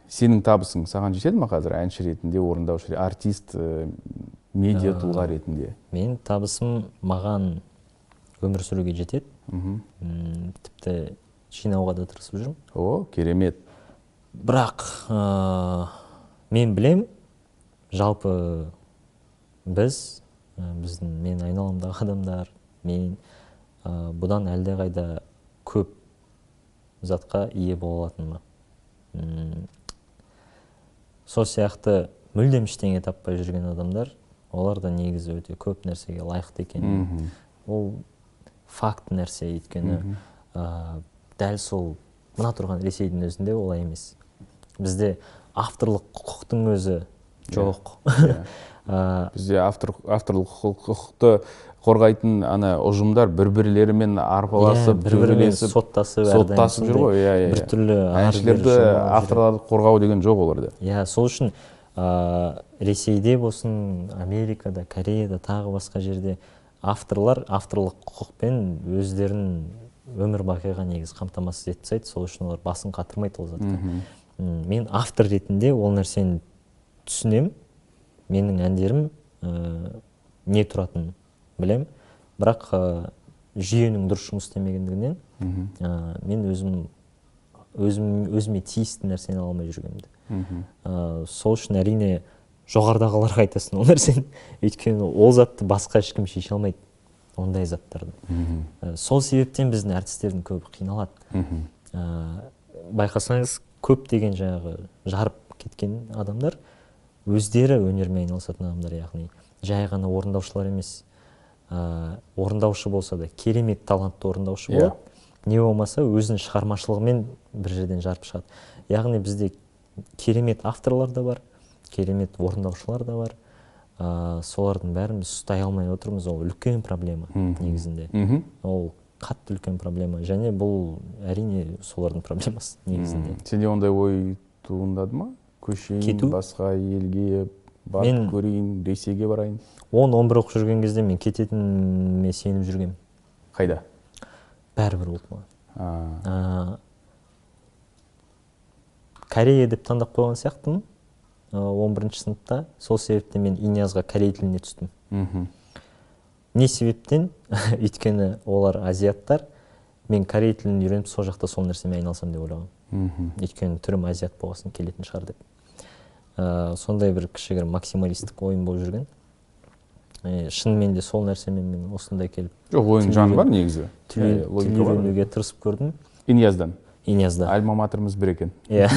сенің табысың саған жетеді ма қазір әнші ретінде, орындаушы, артист, медиа тұлға ретінде? Менің табысым маған өмір сүруге жетеді. Тіпті жинауға да тырысып жүрмін. О, керемет. Бірақ мен білем, жалпы біз, біздің, мен айналамдағы адамдар, мен бұдан әлдеқайда көп затқа ие бола алатыныма. Сол сияқты мүлдем ештеңе таппай жүрген адамдар, олар да негізі өте көп нәрсеге лайықты екен. Ол факт нәрсе, өйткені дәл сол мына тұрған Ресейдің өзінде олай емес. Бізде авторлық құқықтың өзі жоқ. Бізде авторлық құқықты қорғайтын ана ұжымдар бір-бірлерімен арпаласып, бір-бірімен төбелесіп, соттасып, әрдайым соттасып жүр сондай ғой, иә, иә, бір иә. түрлі ары-бері Әншілерді, шырмалып жүр. авторларды қорғау деген жоқ оларда. Иә, сол үшін Ресейде болсын, Америкада, Кореяда, тағы басқа жерде авторлар авторлық құқықпен өздерін өмір бақиға негізі қамтамасыз етіп тастайды. Сол үшін олар басын қатырмайды ол затқа. Мен автор ретінде ол нәрсені түсінемін. Менің әндерім не тұратынын білем. Бірақ жүйенің дұрыс жұмыс істемегендігінен, мен өзіме тиісті нәрсені ала алмай жүргенімді. Сол үшін әрине жоғарыдағыларға айтасың ол нәрсені. Өйткені ол затты басқа ешкім шеше алмайды, ондай заттарды. Сол себептен біздің әртістердің көбі қиналады. Байқасаңыз, көптеген жаңағы жарып кеткен адамдар өздері өнермен айналысатын адамдар, яғни жай ғана орындаушылар емес. Орындаушы болса да керемет талантты орындаушы болады. Не болмаса өзінің шығармашылығымен бір жерден жарып шығады. Яғни бізде керемет авторлар да бар, керемет орындаушылар да бар. Солардың бәрін біз ұстай алмай отырмыз. Ол үлкен проблема негізінде. Ол қатты үлкен проблема. Және бұл әрине солардың проблемасы негізінде. Сенде ондай ой туындады ма? Көшейін, Кету? басқа елге барып Мен көрейін, Ресейге барайын. 10-11 оқып жүрген кезде мен кететініме сеніп жүргенмін. Қайда? Бәрібір болды маған. Корея деп таңдап қойған сияқтымын. 11 сыныпта. Сол себептен мен Инязға корей тіліне түстім. Не себептен? Өйткені олар азиаттар. Мен корей тілін үйреніп, сол жақта сол нәрсемен айналысамын деп ойлағанмын. Өйткені түрім азиат болғасын келетін шығар деп. Сондай бір кішігірім максималистік ойым болып жүрген. Шынымен де сол нәрсемен мен осындай келіп Жоқ, ойын жаны бар негізі. тіл Логика бар. үйренуге тырысып көрдім. Иняздан. Инязда. Альма-матеріміз бір екен. Иә.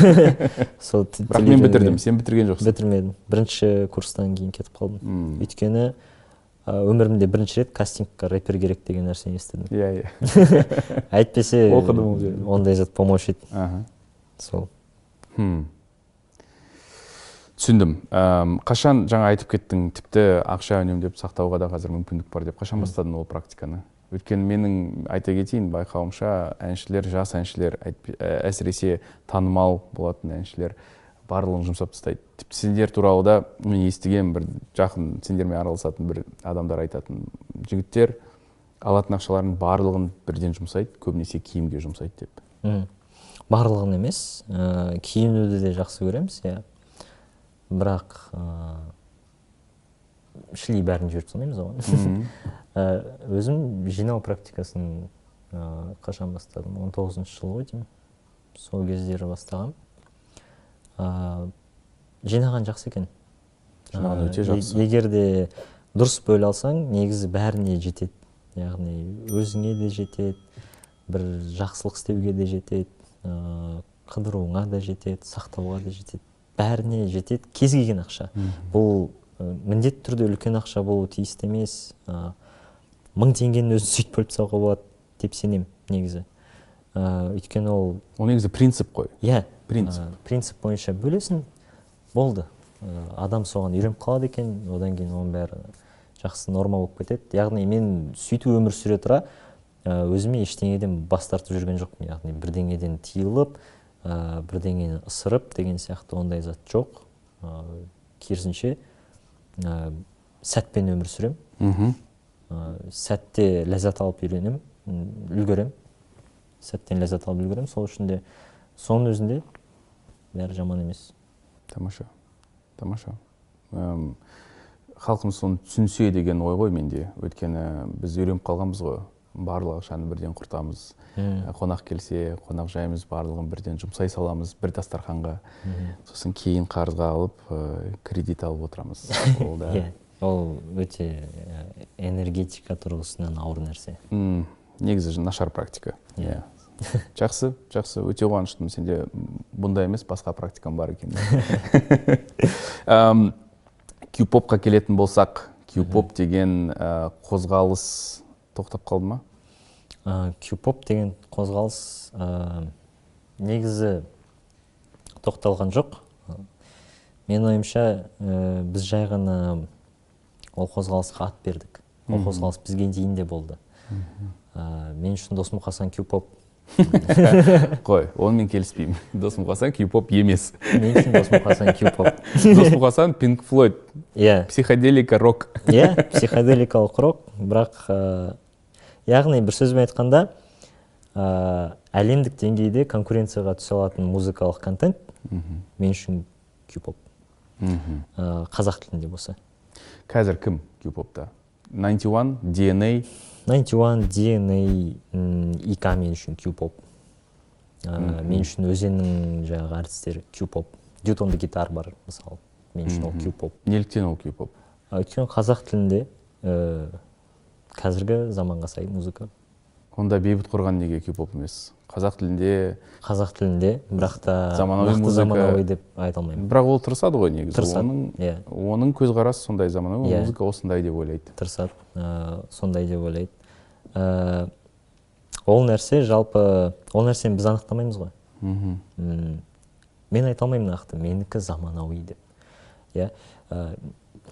Сол Бірақ тіл мен үйренуге бітірдім, сен бітірген жоқсың. Бітірмедім. Бірінші курстан кейін кетіп қалдым. Өйткені өмірімде бірінші рет кастингқа рэпер керек деген нәрсені естідім. Иә, иә. Әйтпесе Оқыдым ол жерде. ондай зат болмаушы еді. Сол. Түсіндім. Қашан жаңа айтып кеттің, тіпті ақша үнемдеп сақтауға да қазір мүмкіндік бар деп. Қашан бастадың ол практиканы? Өйткені менің, айта кетейін, байқауымша, әншілер, жас әншілер, әсіресе танымал болатын әншілер барлығын жұмсап тастайды. Тіпті сендер туралы да мен естіген, бір жақын сендермен араласатын бір адамдар айтатын: жігіттер алатын ақшаларын барлығын бірден жұмсайды, көбінесе киімге жұмсайды деп. Барлығын емес, киінуді де жақсы көреміз, иә, бірақ шли бәрін жіберіп тастамаймыз оған. Өзім жинау практикасын қашан бастадым? 19-жылы ғой деймін, сол кездері бастағанмын. Жинаған жақсы екен. Жинаған өте жақсы. Егер де дұрыс бөле алсаң, негізі бәріне жетеді, яғни өзіңе де жетеді, бір жақсылық істеуге де жетеді, қыдыруыңа да жетеді, сақтауға да жетеді, бәріне жетеді кез келген ақша. Бұл міндетті түрде үлкен ақша болуы тиісті емес. 1000 теңгенің өзін сөйтіп бөліп тастауға болады деп сенемін негізі. Өйткені ол Ол негізі принцип қой. Иә. Принцип. Принцип бойынша бөлесің, болды. Адам соған үйреніп қалады екен, одан кейін оның бәрі жақсы норма болып кетеді. Яғни мен сөйтіп өмір сүре тұра, өзіме ештеңеден бас тартып жүрген жоқпын, яғни бірдеңеден тыйылып, бірдеңені ысырып деген сияқты ондай зат жоқ. Керісінше, сәтпен өмір сүремін. Сәтте ләззат алып үйренемін, үлгеремін, сәттен ләззат алып үлгеремін. Сол үшін де соның өзінде бәрі жаман емес. Тамаша, тамаша. Халқымыз соны түсінсе деген ой ғой менде. Өйткені біз үйреніп қалғанбыз ғой, барлық ақшаны бірден құртамыз. Қонақ келсе, қонақ жаймыз, барлығын бірден жұмсай саламыз бір дастарханға, сосын кейін қарызға алып, кредит алып отырамыз. Ол да Иә, ол өте энергетика тұрғысынан ауыр нәрсе. Негізі нашар практика. Иә. Иә, жақсы, жақсы, өте қуаныштымын, сенде бұндай емес, басқа практикам бар екен. Q-попқа келетін болсақ, Q-поп деген қозғалыс тоқтап қалды ма? Q-поп деген қозғалыс негізі тоқталған жоқ. Менің ойымша, біз жай ғана ол қозғалысқа ат бердік. Ол қозғалыс бізге дейін де болды. Мен үшін Дос-Мұқасан Q-поп. Қой, онымен келіспеймін. Дос-Мұқасан Q-поп емес. Мен үшін Дос-Мұқасан Q-поп. Дос-Мұқасан Pink Floyd, психоделика рок. Иә, психоделикалық рок, бірақ яғни бір сөзбен айтқанда, әлемдік деңгейде конкуренцияға түсе алатын музыкалық контент мен үшін Q-поп. Қазақ тілінде болса. Қазір кім Q-попта? 91, DNA? 91, DNA, ИК мен үшін Q-поп. Мен үшін Өзеннің жаңағы әртістері Q-поп. Dude on the Guitar бар, мысалы. Мен үшін ол Q-поп. Неліктен ол Q-поп? Өйткені қазақ тілінде қазіргі заманға сай музыка. Онда Бейбіт Қорған неге Q-поп емес? Қазақ тілінде. Қазақ тілінде, бірақ та Заманауи нақты музыка. заманауи деп айта алмаймын. Бірақ ол тырысады ғой негізі. Тырысады, Оның иә. оның көзқарасы сондай, заманауи музыка осындай деп ойлайды. Тырысады, сондай деп ойлайды. Ол нәрсе жалпы, ол нәрсені біз анықтамаймыз ғой. Мен айта алмаймын нақты менікі заманауи деп, иә,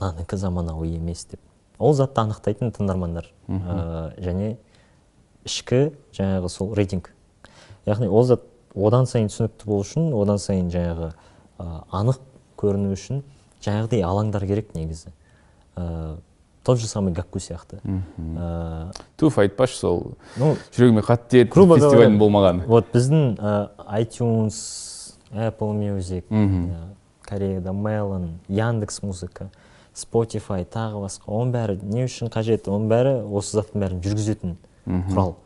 мынанікі заманауи емес деп. Ол затты анықтайтын тыңдармандар және ішкі жаңағы сол рейтинг. Яғни ол зат одан сайын түсінікті болу үшін, одан сайын жаңағы анық көріну үшін жаңағыдай алаңдар керек негізі. Тот же самый Гакку сияқты. Туф, айтпашы сол, Ну, жүрегіме қатты тиеді грубо говоря, фестивальдің болмағаны. Вот біздің iTunes, Apple Music, Кореяда Melon, Яндекс Музыка, Spotify, тағы басқа. Оның бәрі не үшін қажет? Оның бәрі осы заттың бәрін жүргізетін құрал.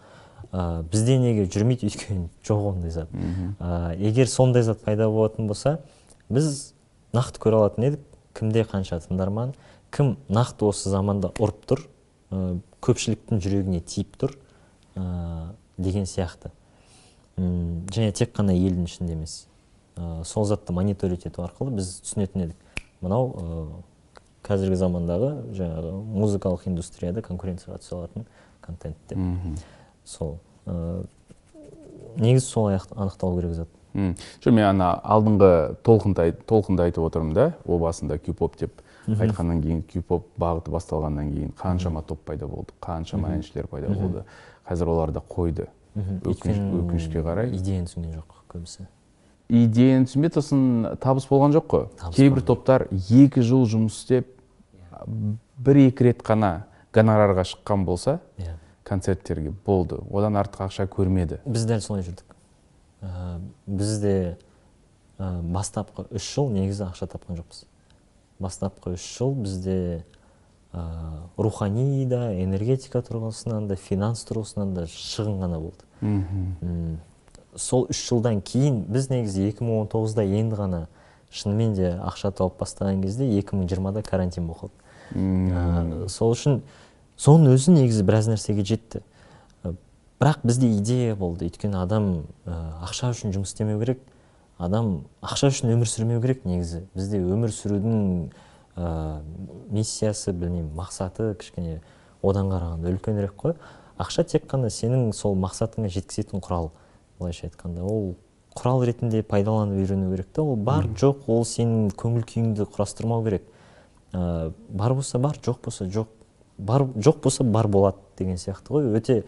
Бізде неге жүрмейді? Өйткені жоқ ондай зат. Егер сондай зат пайда болатын болса, біз нақты көре алатын едік, кімде қанша тыңдарман, кім нақты осы заманда ұрып тұр, көпшіліктің жүрегіне тиіп тұр, деген сияқты. Және тек қана елдің ішінде емес. Сол затты мониторить ету арқылы біз түсінетін едік. Мынау қазіргі замандағы жаңағы музыкалық индустрияда конкуренцияға түсе алатын контент деп. Сол. Негізі сол анықталу керек зат. Жоқ, мен ана алдыңғы толқынды айтып отырмын да, о басында Q-поп деп. Айтқаннан кейін, Q-pop бағыты басталғаннан кейін қаншама топ пайда болды, қаншама әншілер пайда болды. Қазір олар да қойды. Өкінішке қарай. Идеяны түсінген жоқ көбісі. Идеяны түсінбеді, сосын табыс болған жоқ қой. Кейбір топтар 2 жыл жұмыс істеп, 1-2 рет қана гонорарға шыққан болса, концерттерге болды. Одан артық ақша көрмеді. Біз дәл солай жүрдік. Біз де бастапқы 3 жыл негізі ақша тапқан жоқпыз. Бастапқы 3 жыл бізде рухани да, энергетика тұрғысынан да, финанс тұрғысынан да шығын ғана болды. Сол 3 жылдан кейін біз негізі 2019-да енді ғана шынымен де ақша тауып бастаған кезде 2020-да карантин болып қалды. Сол үшін соның өзі негізі біраз нәрсеге жетті. Бірақ бізде идея болды. Өйткені адам ақша үшін жұмыс істемеу керек, адам ақша үшін өмір сүрмеу керек негізі. Бізде өмір сүрудің миссиясы, білмеймін, мақсаты кішкене одан қарағанда үлкенірек қой. Ақша тек қана сенің сол мақсатыңа жеткізетін құрал. Былайша айтқанда, ол құрал ретінде пайдаланып үйрену керек та. Ол бар, жоқ, ол сенің көңіл күйіңді құрастырмау керек. Бар болса бар, жоқ болса жоқ. Бар, жоқ болса бар болады деген сияқты ғой. Өте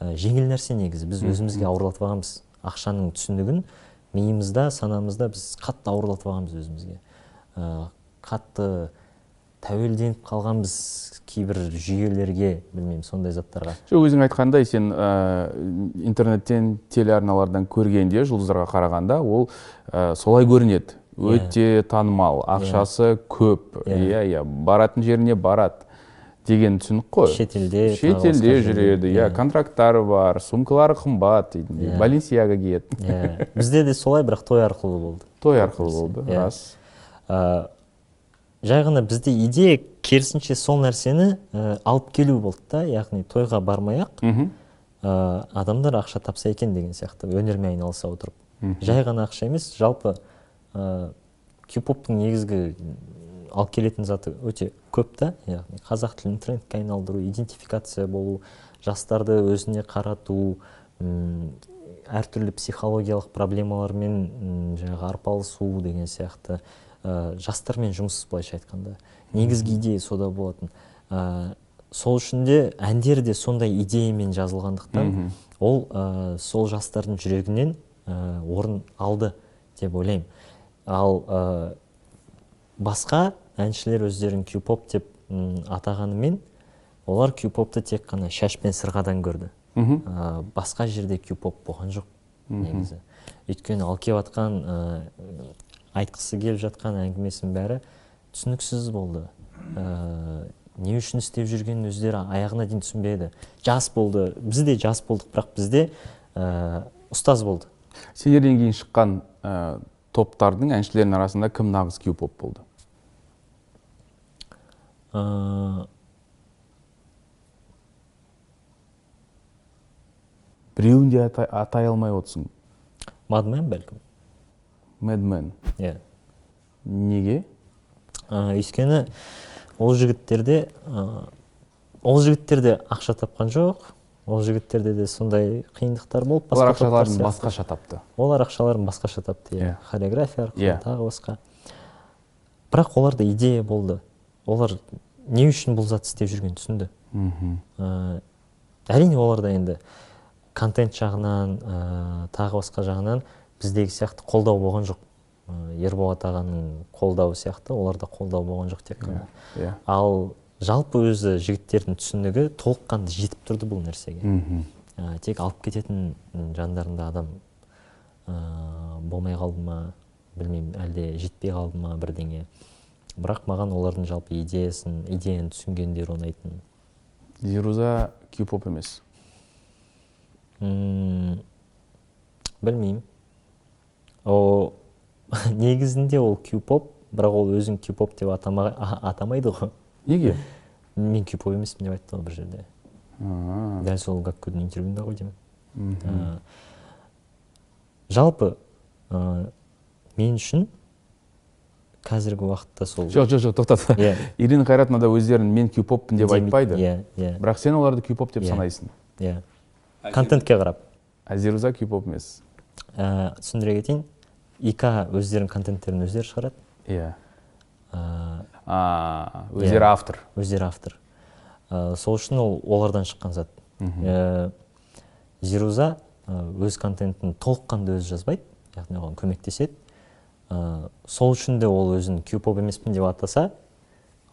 жеңіл нәрсе негізі. Біз өзімізге ауырлатып алғанбыз. Ақшаның түсінігін миымызда, санамызда біз қатты ауырлатып алғанбыз өзімізге. Қатты тәуелденіп қалғанбыз кейбір жүйелерге, білмеймін, сондай заттарға. Жоқ, өзің айтқандай, сен интернеттен, телеарналардан көргенде, жұлдыздарға қарағанда, ол солай көрінеді. Өте танымал, ақшасы көп, иә, баратын жеріне барады деген түсінік қой. Шетелде жүреді, иә, контракттары бар, сумкалары қымбат, Баленсиага киеді. Бізде де солай, бірақ той арқылы болды. Той арқылы болды, рас. Жай ғана бізде идея керісінше сол нәрсені алып келу болды да, яғни тойға бармай-ақ адамдар ақша тапса екен деген сияқты, өнермен айналыса отырып. Жай ғана ақша емес, жалпы Q-поптың негізгі алып келетін заты өте көп та, яғни қазақ тілін трендке айналдыру, идентификация болу, жастарды өзіне қарату, әртүрлі психологиялық проблемалармен жаңағы арпалысу деген сияқты. Жастармен жұмыс, былайша айтқанда. Негізгі идея сода болатын. Сол үшін де әндер де сондай идеямен жазылғандықтан, ол сол жастардың жүрегінен орын алды деп ойлаймын. Ал басқа әншілер өздерін Q-pop деп атағанымен, олар Q-popты тек қана шаш пен сырғадан көрді. Басқа жерде Q-pop болған жоқ негізі. Өйткені алып келіп жатқан, айтқысы келіп жатқан әңгімесінің бәрі түсініксіз болды. Не үшін істеп жүргенін өздері аяғына дейін түсінбеді. Жас болды, біз де жас болдық, бірақ бізде ұстаз болды. Сендерден кейін шыққан топтардың, әншілердің арасында кім нағыз Q-pop болды? Біреуін де атай алмай отырсың. Madman бәлкім. Madman. Иә. Неге? Өйткені ол жігіттерде ақша тапқан жоқ. Ол жігіттерде де сондай қиындықтар болып, олар ақшаларын басқаша тапты. Олар ақшаларын басқаша тапты, иә. Хореография арқылы, тағы басқа. Бірақ оларда идея болды. Олар не үшін бұл затты істеп жүргенін түсінді. Әрине оларда енді контент жағынан, тағы басқа жағынан біздегі сияқты қолдау болған жоқ. Ерболат ағаның қолдауы сияқты, оларда қолдау болған жоқ тек қана. Ал жалпы өзі жігіттердің түсінігі толыққанды жетіп тұрды бұл нәрсеге. Тек алып кететін жандарында адам болмай қалды ма, білмеймін, әлде жетпей қалды ма бірдеңе. Бірақ маған олардың жалпы идеясын, идеяны түсінгендері ұнайтын. Зируза Q-pop емес? Білмеймін. Негізінде ол Q-pop, бірақ ол өзін Q-pop деп атамайды ғой. Неге? Мен Q-pop емеспін деп айтты ғой бір жерде. Дәл сол Гаккудің интервьюінде ғой деймін. Жалпы мен үшін қазіргі уақытта сол... Жоқ, жоқ, жоқ, тоқтат. Ирина Қайратовна да өздерін мен Q-popпын деп айтпайды. Бірақ сен оларды Q-pop деп санайсың. Иә. Контентке қарап. А Зируза Q-pop емес. Түсіндіре кетейін. ИК өздерінің контенттерін өздері шығарады. Иә. Өздері автор. Өздері автор. Сол үшін ол олардан шыққан зат. Зируза өз контентін толыққанды өзі жазбайды, яғни оған көмектеседі. Сол үшін де ол өзін Q-pop емеспін деп атаса,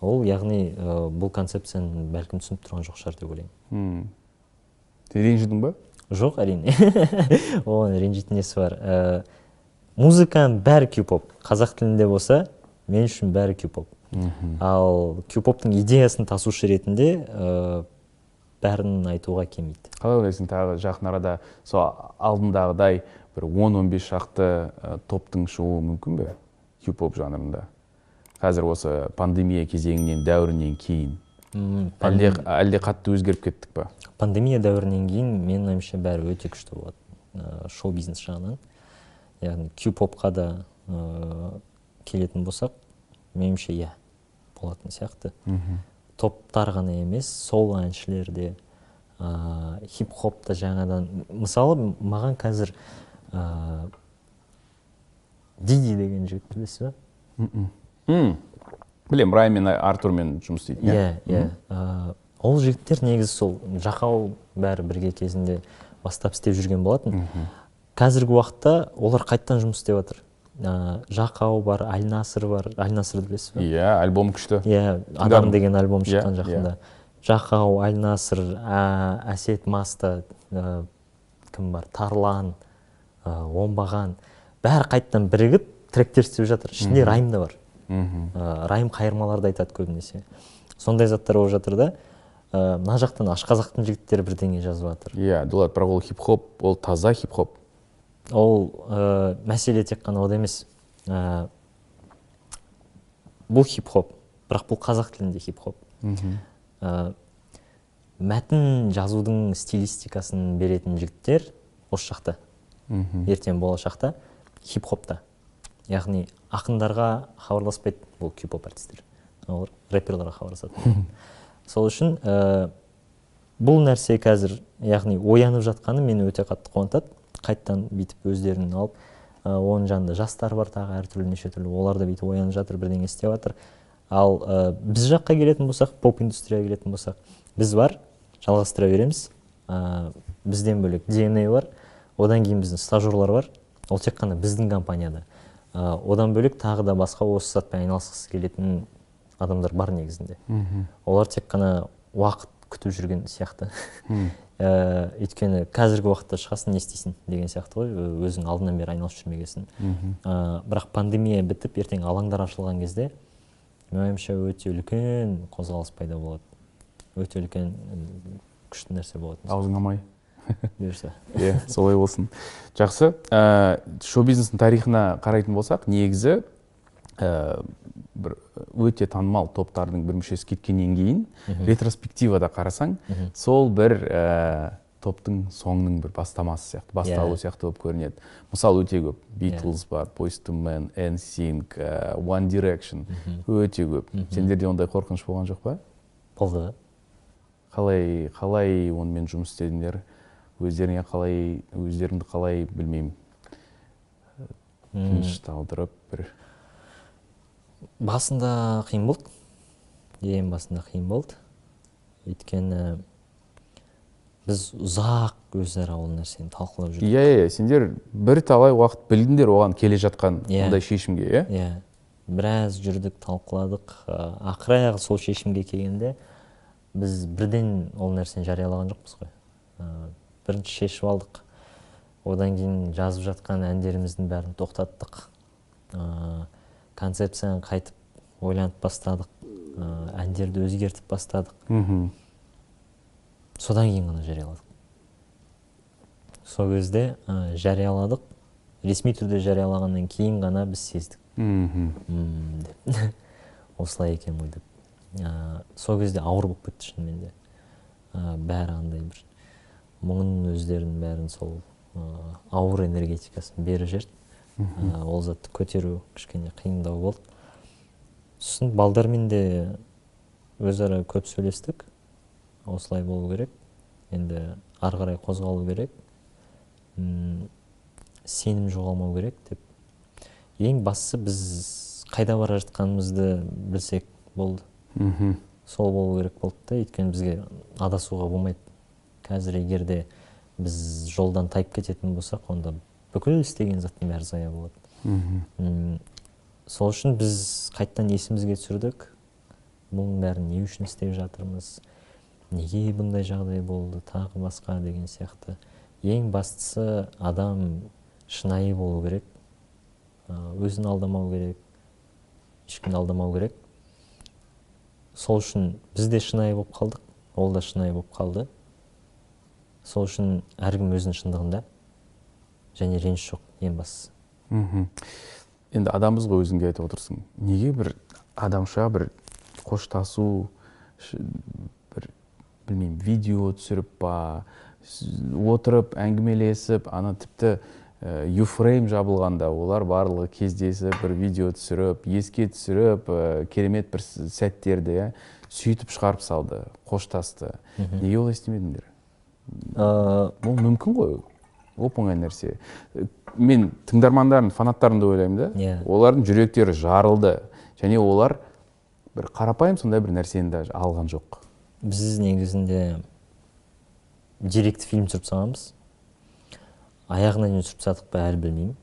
ол яғни бұл концепцияны бәлкім түсініп тұрған жоқ шығар деп ойлаймын. Сен ренжідің ба? Жоқ, әрине. Оған ренжитін несі бар? Музыканың бәрі Q-pop. Қазақ тілінде болса, мен үшін бәрі Q-pop. Ал Q-pop-тың идеясын тасушы ретінде бәрін айтуға келмейді. Қалай ойлайсың, тағы жақын арада сол алдындағыдай бір 10-15 шақты топтың шығуы мүмкін бе Q-pop жанрында? Қазір осы пандемия кезеңінен, дәуірінен кейін. Әлде қатты өзгеріп кеттік па? Пандемия дәуірінен кейін, менің ойымша, бәрі өте күшті болады. Шоу-бизнес жағынан. Яғни Q-pop-қа да келетін болсақ, меніңше, иә, болатын сияқты. Топтар ғана емес, соло әншілер де, хип-хоп та жаңадан. Мысалы, маған қазір Диди деген жігіт білесіз ба? Білем, Райм мен Артурмен жұмыс істейтін, иә? Иә. Ол жігіттер негізі сол Жақау бәрі бірге кезінде бастап істеп жүрген болатын. Қазіргі уақытта олар қайтадан жұмыс істеп жатыр. Жақау бар, Альнасыр бар. Альнасырды білесіз ба? Иә, альбом күшті. Иә, Адам деген альбом шыққан жақында. Жақау, Альнасыр, Әсет Маста, кім бар, Тарлан, Оңбаған, бәрі қайтадан бірігіп тректер істеп жатыр. Ішінде Райм да бар. Райм қайырмаларды айтады көбінесе. Сондай заттар болып жатыр да. Мына жақтан Ашқазақтың жігіттері бірдеңе жазып жатыр. Иә, Дулат, бірақ ол хип-хоп, ол таза хип-хоп. Ол мәселе тек қана ода емес. Бұл хип-хоп, бірақ бұл қазақ тілінде хип-хоп. Мәтін жазудың стилистикасын беретін жігіттер осы жақта. Ертең болашақта хип-хопта. Яғни ақындарға хабарласпайды бұл Q-pop әртістер. Олар рэперларға хабарласады. Сол үшін бұл нәрсе қазір, яғни оянып жатқаны мені өте қатты қуантады. Қайттан бүйтіп өздерін алып, оның жанында жастар бар тағы әртүрлі, неше түрлі, олар да бүйтіп оянып жатыр, бірдеңе істеп жатыр. Ал біз жаққа келетін болсақ, поп индустрияға келетін болсақ, біз бар, жалғастыра береміз. Бізден бөлек DNA бар, одан кейін біздің стажерлар бар, ол тек қана біздің компанияда. Одан бөлек тағы да басқа осы затпен айналысқысы келетін адамдар бар негізінде. Олар тек қана уақыт күтіп жүрген сияқты. Өйткені қазіргі уақытта шығасың, не істейсің деген сияқты ғой, өзің алдынан бері айналысып жүрмегесін. Бірақ пандемия бітіп, ертең алаңдар ашылған кезде, менің ойымша, өте үлкен қозғалыс пайда болады. Өте үлкен күшті нәрсе болады. Аузыңа май. Бұйырса. Иә, солай болсын. Жақсы. Шоу-бизнестің тарихына қарайтын болсақ, негізі бір өте танымал топтардың бір мүшесі кеткеннен кейін ретроспективада қарасаң, сол бір топтың соңының бір бастамасы сияқты, басталуы сияқты болып көрінеді. Мысал өте көп. Beatles бар, Boyz II Men, NSYNC, One Direction өте көп. Сендерде ондай қорқыныш болған жоқ па? Болды. Қалай онымен жұмыс істедіңдер? Өздеріңе қалай, өздеріңді қалай, білмеймін, тынышталдырып бір. Басында қиын болды. Ең басында қиын болды. Өйткені біз ұзақ өзара ол нәрсені талқылап жүрдік. Иә, сендер бір талай уақыт білдіңдер оған келе жатқан ондай шешімге, иә? Иә. Біраз жүрдік, талқыладық. Ақыр аяғы сол шешімге келгенде біз бірден ол нәрсені жариялаған жоқпыз ғой. Бірінші шешіп алдық. Одан кейін жазып жатқан әндеріміздің бәрін тоқтаттық. Концепцияны қайтып ойланып бастадық. Әндерді өзгертіп бастадық. Содан кейін ғана жарияладық. Сол кезде жарияладық. Ресми түрде жариялағаннан кейін ғана біз сездік. Деп. Осылай екен ғой деп. Сол кезде ауыр болып кетті шынымен де. Бәрі андай бір мұңын өздерінің бәрін сол ауыр энергетикасын беріп жіберді. Ол затты көтеру кішкене қиындау болды. Сосын балдармен де өзара көп сөйлестік. Осылай болу керек. Енді ары қарай қозғалу керек. Сенім жоғалмау керек деп. Ең бастысы біз қайда бара жатқанымызды білсек болды. Сол болу керек болды да, өйткені бізге адасуға болмайды. Қазір егер де біз жолдан тайып кететін болсақ, онда бүкіл істеген заттың бәрі зая болады. Сол үшін біз қайтадан есімізге түсірдік. Бұның бәрін не үшін істеп жатырмыз, неге бұндай жағдай болды, тағы басқа деген сияқты. Ең бастысы адам шынайы болу керек, өзін алдамау керек, ешкімді алдамау керек. Сол үшін біз де шынайы болып қалдық, ол да шынайы болып қалды. Сол үшін әркім өзінің шындығында, және реніш жоқ, ең бастысы. Енді адамбыз ғой, өзің де айтып отырсың. Неге бір адамша бір қоштасу, бір білмеймін, видео түсіріп па, отырып әңгімелесіп, ана тіпті Юфрейм жабылғанда олар барлығы кездесіп, бір видео түсіріп, еске түсіріп, керемет бір сәттерді, иә, сөйтіп шығарып салды, қоштасты. Неге олай істемедіңдер? Ол мүмкін ғой, оп-оңай нәрсе. Мен тыңдармандарын, фанаттарын да ойлаймын да, олардың жүректері жарылды және олар бір қарапайым сондай бір нәрсені даже алған жоқ. Біз негізінде деректі фильм түсіріп салғанбыз. Аяғына дейін түсіріп тастадық па әлі білмеймін.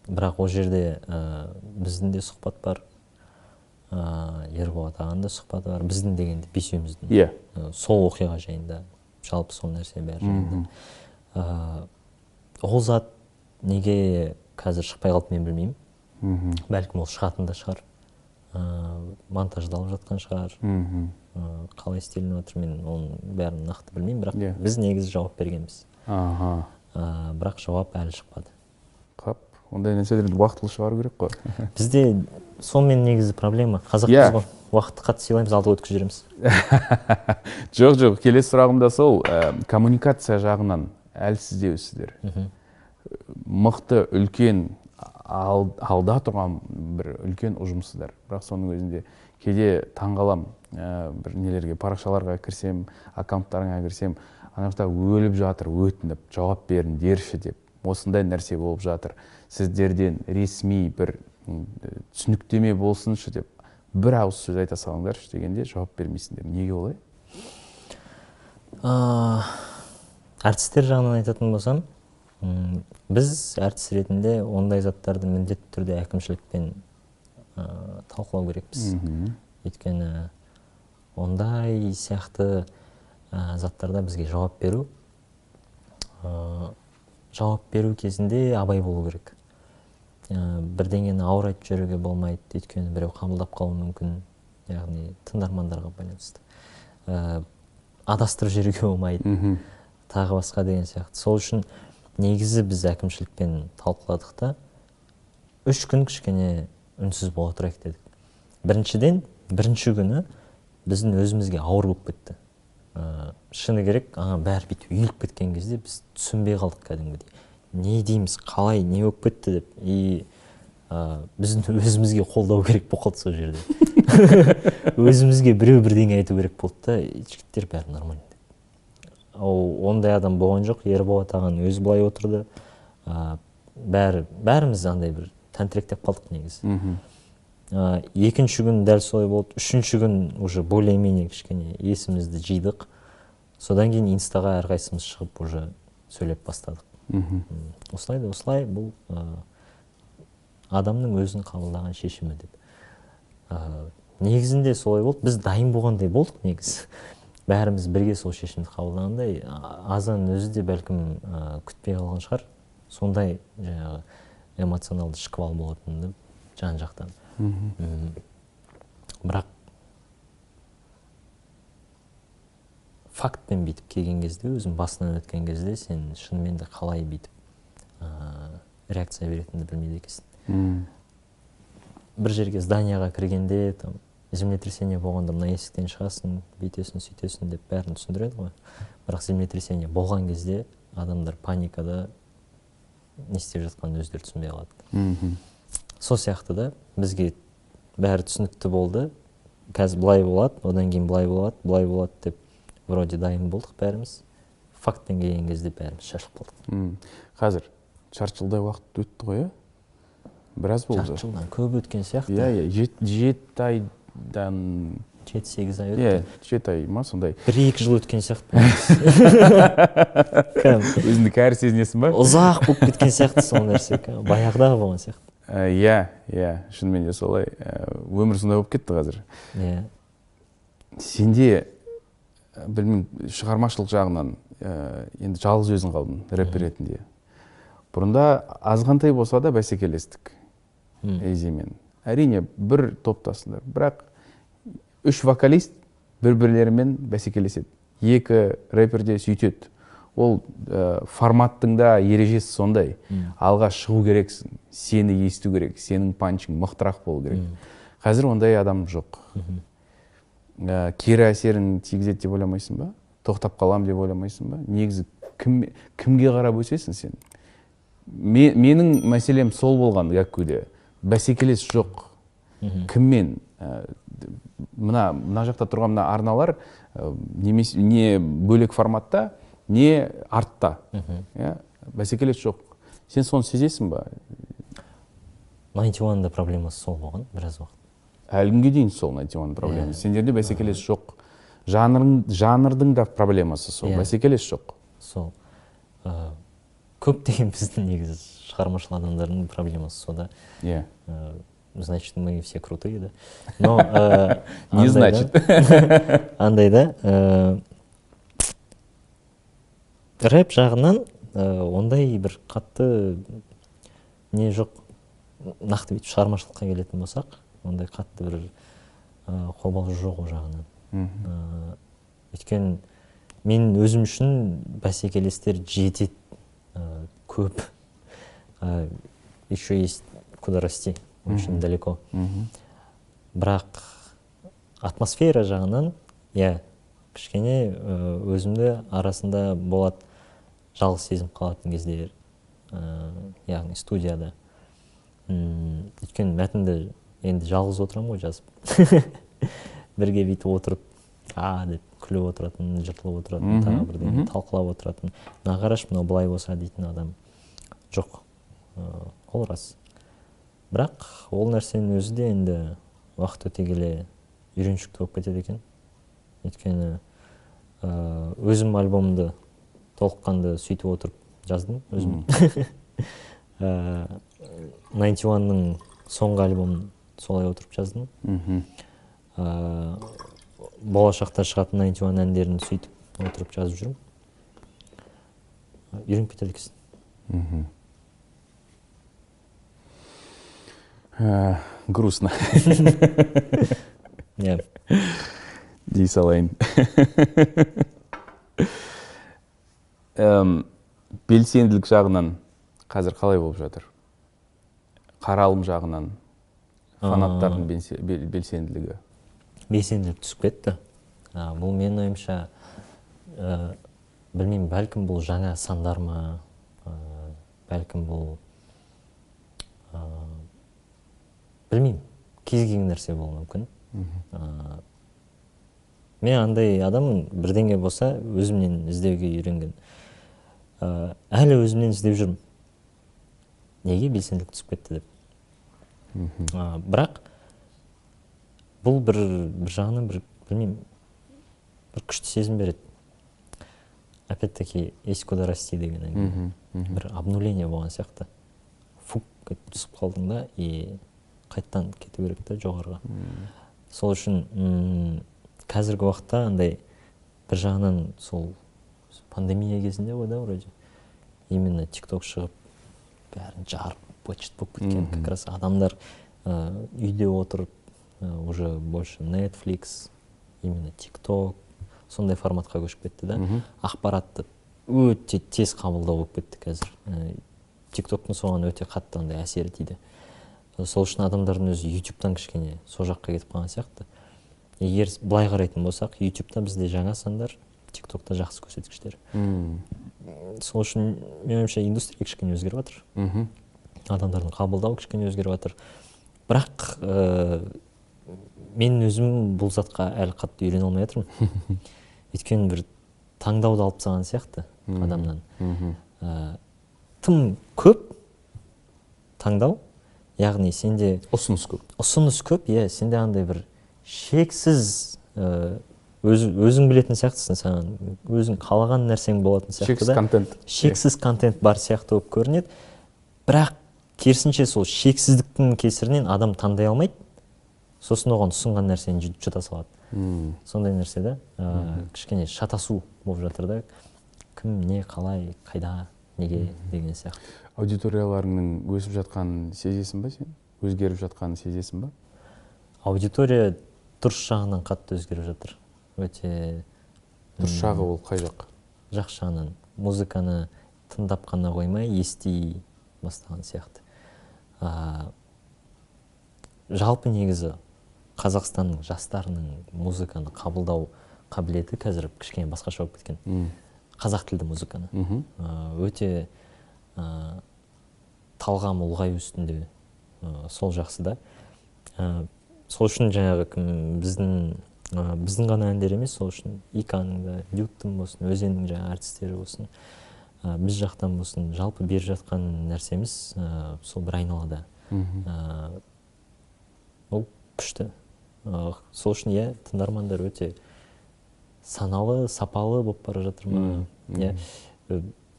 Бірақ ол жерде біздің де сұхбат бар, Ерболат ағаның да сұхбаты бар, біздің дегенде бесеуміздің. Сол оқиға жайында, жалпы сол нәрсе бәрі жайында. Ол зат неге қазір шықпай қалды мен білмеймін. Бәлкім ол шығатын да шығар. Монтаждалып жатқан шығар. Қалай істелініп жатыр, мен оның бәрін нақты білмеймін, бірақ біз негізі жауап бергенбіз. Бірақ жауап әлі шықпады. Қап, ондай нәрселерді уақытылы шығару керек қой. Бізде сонымен негізі проблема. Қазақпыз ғой, уақытты қатты сыйлаймыз, алдыға өткізіп жібереміз. Жоқ, жоқ, келесі сұрағым да сол, коммуникация жағынан әлсіздеусіздер. Мықты, үлкен, алда тұрған бір үлкен ұжымсыздар. Бірақ соның өзінде кейде таңғалам, бір нелерге, парақшаларға кірсем, аккаунттарыңа кірсем, ана жақта өліп жатыр, өтініп, жауап беріңдерші деп. Осындай нәрсе болып жатыр. Сіздерден ресми бір түсініктеме болсыншы деп бір ауыз сөз айта салыңдаршы дегенде жауап бермейсіңдер. Неге олай? Әртістер жағынан айтатын болсам, біз әртіс ретінде ондай заттарды міндетті түрде әкімшілікпен талқылау керекпіз. Өйткені ондай сияқты заттарда бізге жауап беру кезінде абай болу керек. Бірдеңені ауыр айтып жіберуге болмайды, өйткені біреу қабылдап қалуы мүмкін, яғни тыңдармандарға байланысты. Адастырып жіберуге болмайды, тағы басқа деген сияқты. Сол үшін негізі біз әкімшілікпен талқыладық та, 3 күн кішкене үнсіз бола тұрайық дедік. Біріншіден, бірінші күні біздің өзімізге ауыр болып кетті. Шыны керек, бәрі бүйтіп үйіліп кеткен кезде біз түсінбей қалдық кәдімгідей. Не дейміз, қалай, не болып кетті деп. И біздің өзімізге қолдау керек болып қалды сол жерде. Өзімізге біреу бірдеңе айту керек болды да, жігіттер бәрі нормально деп. Ол ондай адам болған жоқ, Ерболат ағаның өзі былай отырды. Бәріміз андай бір тәнтіректеп қалдық негізі. Екінші күн дәл солай болды. Үшінші күн уже более-менее кішкене есімізді жидық. Содан кейін инстаға әрқайсымыз шығып уже сөйлеп бастадық. Осылай да осылай, бұл адамның өзін қабылдаған шешімі деп. Негізінде солай болды. Біз дайын болғандай болдық негізі. Бәріміз бірге сол шешімді қабылдағандай, Азанның өзі де бәлкім күтпей қалған шығар. Сондай жаңағы эмоционалды шквал болатынды жан жақтан. Бірақ фактпен бүйтіп келген кезде, өзің басынан өткен кезде, сен шынымен де қалай бүйтіп реакция беретініңді білмейді екенсің. Бір жерге, зданияға кіргенде, там, землетрясение болғанда мына есіктен шығасың, бүйтесің, сөйтесің деп бәрін түсіндіреді ғой. Бірақ землетрясение болған кезде адамдар паникада не істеп жатқанын өздері түсінбей қалады. Сол сияқты да бізге бәрі түсінікті болды. Қазір былай болады, одан кейін былай болады, былай болады деп вроде дайын болдық бәріміз. Фактпен келген кезде бәріміз шашылып қалдық. Қазір жарты жылдай уақыт өтті ғой, ә? Біраз болды. Жарты жылдан көп өткен сияқты. Иә, иә, 7 ай айдан 7-8 ай өтті. Иә, 7 ай ма, сондай. 1-2 жыл өткен сияқты. Өзіңді кәрі сезінесің ба? Ұзақ болып кеткен сияқты сол нәрсе, баяғыда болған сияқты. Иә, иә, шынымен де солай. Өмір сондай болып кетті қазір. Иә. Сенде, білмеймін, шығармашылық жағынан енді жалғыз өзің қалдың рэпер ретінде. Бұрында азғантай болса да бәсекелестік Эйзимен. Әрине, бір топтасыңдар, бірақ 3 вокалист бір-бірлерімен бәсекелеседі. 2 рэпер де сөйтеді. Ол форматтың да ережесі сондай. Алға шығу керексің, сені есту керек, сенің панчың мықтырақ болу керек. Қазір ондай адам жоқ. Кері әсерін тигізеді деп ойламайсың ба? Тоқтап қалам деп ойламайсың ба? Негізі кімге қарап өсесің сен? Менің мәселем сол болған Гәккуде. Бәсекелес жоқ. Кіммен? Мына жақта тұрған мына арналар немесе не бөлек форматта, не артта. Бәсекелес жоқ. Сен соны сезесің ба? Ninety One-да проблемасы сол болған біраз уақыт. Әлі күнге дейін сол Ninety One проблемасы. Сендерде бәсекелес жоқ. Жанрдың да проблемасы сол. Бәсекелес жоқ. Сол. Көптеген біздің негізі шығармашыл адамдардың проблемасы сол да. Значит, мы все крутые, да? Но, Не значит. Андай да, рэп жағынан ондай бір қатты не жоқ. Нақты бүйтіп шығармашылыққа келетін болсақ, ондай қатты бір қобалжу жоқ ол жағынан. Өйткені мен өзім үшін бәсекелестер жетеді, көп. Еще есть куда расти, очень далеко. Бірақ атмосфера жағынан, иә, кішкене өзімді арасында болады жалғыз сезініп қалатын кездер, яғни студияда. Өйткені мәтінді енді жалғыз отырамын ғой жазып. Бірге бүйтіп отырып, а деп күліп отыратын, жыртылып отыратын, тағы бірдеңе талқылап отыратын. Мына қарашы, мынау былай болса дейтін адам жоқ. Ол рас. Бірақ ол нәрсенің өзі де енді уақыт өте келе үйреншікті болып кетеді екен. Өйткені өзім альбомды толыққанды сөйтіп отырып жаздым өзім. Ninety One-ның соңғы альбомын солай отырып жаздым. Болашақта шығатын Ninety One әндерін сөйтіп отырып жазып жүрмін. Үйреніп кетеді екенсің. Грустно. Иә. Дей салайын. Белсенділік жағынан қазір қалай болып жатыр? Қаралым жағынан, фанаттардың белсенділігі. Белсенділік түсіп кетті. Бұл менің ойымша, білмеймін, бәлкім бұл жаңа сандар ма, бәлкім бұл, білмеймін, кез келген нәрсе болуы мүмкін. Мен андай адаммын, бірдеңе болса өзімнен іздеуге үйренген. Әлі өзімнен іздеп жүрмін. Неге белсенділік түсіп кетті деп. Бірақ бұл бір жағынан бір, білмеймін, бір күшті сезім береді. Опять-таки, есть куда расти деген әңгіме. Бір обнуление болған сияқты. Фук, түсіп қалдың да, и қайттан кету керек та жоғарыға. Сол үшін қазіргі уақытта андай бір жағынан сол пандемия кезінде ғой да, вроде, именно TikTok шығып, бәрін жарып, быт-шыт болып кеткен. Как раз адамдар үйде отырып, уже больше Netflix, именно TikTok, сондай форматқа көшіп кетті да. Ақпаратты өте тез қабылдау болып кетті қазір. TikToктың соған өте қатты андай әсері тиді. Сол үшін адамдардың өзі YouTube'тан кішкене сол жаққа кетіп қалған сияқты. Егер былай қарайтын болсақ, YouTube'та бізде жаңа сандар, TikTok'та жақсы көрсеткіштер. Сол үшін менің ойымша индустрия кішкене өзгеріп жатыр. Адамдардың қабылдауы кішкене өзгеріп жатыр. Бірақ мен өзім бұл затқа әлі қатты үйрене алмай жатырмын. Өйткені бір таңдауды алып тастаған сияқты адамнан. Тым көп таңдау, яғни сенде ұсыныс көп. Ұсыныс көп, иә, сенде андай бір Шексіз өзің білетін сияқтысың, саған өзің қалаған нәрсең болатын сияқты Шексіз да. контент. Шексіз контент бар сияқты болып көрінеді. Бірақ керісінше сол шексіздіктің кесірінен адам таңдай алмайды, сосын оған ұсынған нәрсені жұта салады. Сондай нәрсе да, кішкене шатасу болып жатыр да, кім, не, қалай, қайда, неге деген сияқты. Аудиторияларыңның өсіп жатқанын сезесің ба сен? Өзгеріп жатқанын сезесің ба? Аудитория дұрыс жағынан қатты өзгеріп жатыр. Өте Дұрыс жағы ол қай жақ? Жақсы жағынан. Музыканы тыңдап қана қоймай, ести бастаған сияқты. Жалпы негізі Қазақстанның жастарының музыканы қабылдау қабілеті қазір кішкене басқаша болып кеткен. Қазақ тілді музыканы. Өте талғам ұлғаю үстінде, сол жақсы да. Сол үшін жаңағы кім біздің ғана әндер емес, сол үшін Иканың да, Дюттың болсын, Өзеннің жаңағы әртістері болсын, біз жақтан болсын, жалпы беріп жатқан нәрсеміз, сол бір айналада. Ол күшті. Сол үшін, иә, тыңдармандар өте саналы, сапалы болып бара жатыр ма? Иә.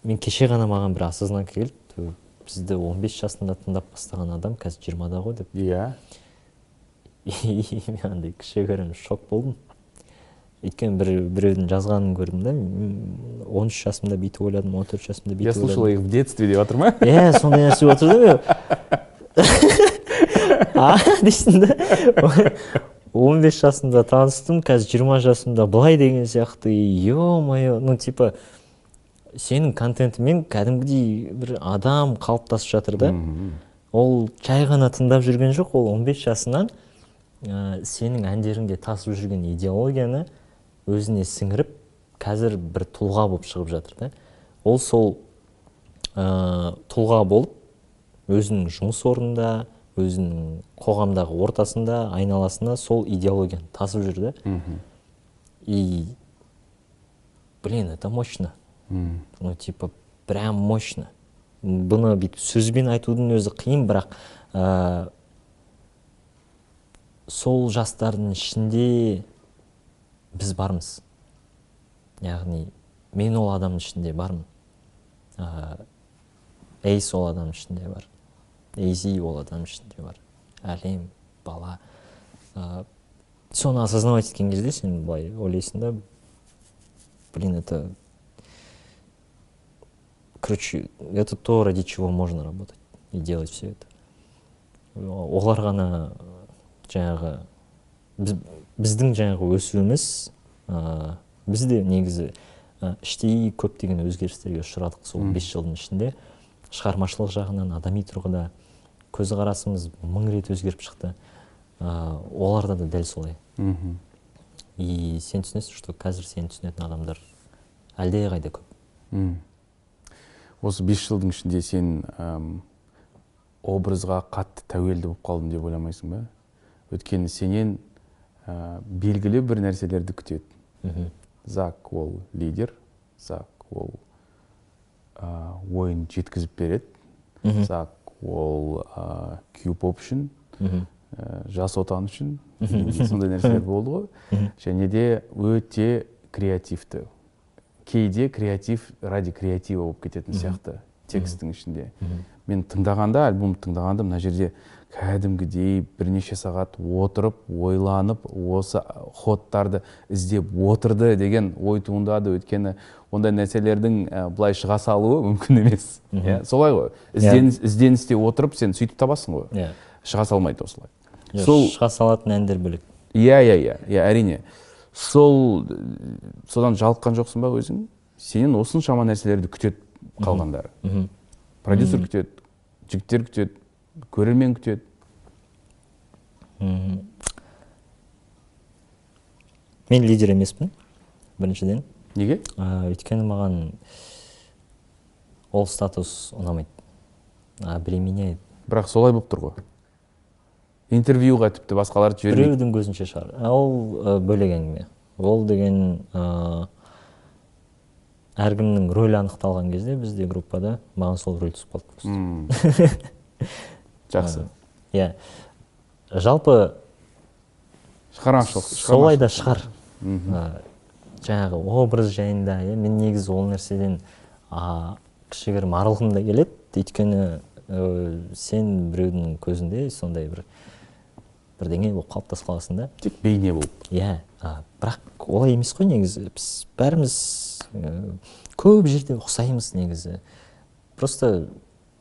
Мен кеше ғана маған бір осознанка келді. Бізді 15 жасында тыңдап бастаған адам қазір 20-да ғой деп. И мен андай кішігірім шок болдым. Өйткені біреудің жазғанын көрдім да, 13 жасымда бүйтіп ойладым, 14 жасымда бүйтіп Я слушала ойладым. их в детстве деп жатыр ма? Иә, сондай нәрсе болып отыр да мен. А, дейсің да. 15 жасымда таныстым, қазір 20 жасымда былай деген сияқты. Ё-моё, типа, сенің контентімен кәдімгідей бір адам қалыптасып жатыр да. Ол жай ғана тыңдап жүрген жоқ, ол 15 жасынан, сенің әндеріңде тасып жүрген идеологияны өзіне сіңіріп, қазір бір тұлға болып шығып жатыр да. Ол сол, тұлға болып, өзінің жұмыс орнында, өзінің қоғамдағы ортасында, айналасында сол идеологияны тасып жүр да. И, блин, это мощно. Типа, прям мощно. Бұны бүйтіп сөзбен айтудың өзі қиын, бірақ, сол жастардың ішінде біз бармыз. Яғни, мен ол адамның ішінде бармын. Эйс ол адамның ішінде бар. Эйзи ол адамның ішінде бар. Әлем, бала. Соны осознавать еткен кезде сен былай ойлайсың да, блин, это... Короче, это то, ради чего можно работать и делать все это. Олар ғана жаңағы, біздің жаңағы өсуіміз, біз де негізі, іштей көптеген өзгерістерге ұшырадық сол 5 жылдың ішінде. Шығармашылық жағынан, адами тұрғыда көзқарасымыз 1000 рет өзгеріп шықты. Оларда да дәл солай. И сен түсінесің, что қазір сені түсінетін адамдар әлдеқайда көп. Осы 5 жылдың ішінде сен, образға қатты тәуелді болып қалдым деп ойламайсың ба? Өйткені сенен, белгілі бір нәрселерді күтеді. Зак ол лидер, Зак ол, ойын жеткізіп береді. Зак ол, Q-pop үшін, Жас Отан үшін, сондай нәрселер болды ғой. Және де өте креативті. Кейде креатив ради креатива болып кететін сияқты текстің ішінде. Мен тыңдағанда, альбом тыңдағанда мына жерде кәдімгідей бірнеше сағат отырып, ойланып, осы ходтарды іздеп отырды деген ой туындады. Өйткені ондай нәрселердің, былай шыға салуы мүмкін емес. Иә, солай ғой. Ізденісте отырып, сен сөйтіп табасың ғой. Шыға салмайды осылай. Жоқ, шыға салатын әндер бөлек. Иә, иә, иә, иә, әрине. Содан жалыққан жоқсың ба өзің? Сенен осыншама нәрселерді күтеді қалғандары. Продюсер күтеді, жігіттер күтеді, көрермен күтеді. Мен лидер емеспін, біріншіден. Неге? Өйткені маған ол статус ұнамайды. Обременяет. Бірақ солай болып тұр ғой. Интервьюға тіпті басқаларды жібермейді. Біреудің көзінше шығар. Ол, бөлек әңгіме. Ол деген, әркімнің рөлі анықталған кезде бізде группада маған сол рөл түсіп қалды просто. Жақсы. Иә. Жалпы Шығармашылық. Солай да шығар. Жаңағы образ жайында, иә, мен негізі ол нәрседен кішігірім арылғым да келеді, өйткені сен біреудің көзінде сондай бір бірдеңе болып қалыптасып қаласың да. Тек бейне болып. Иә, бірақ олай емес қой негізі. Біз бәріміз көп жерде ұқсаймыз негізі. Просто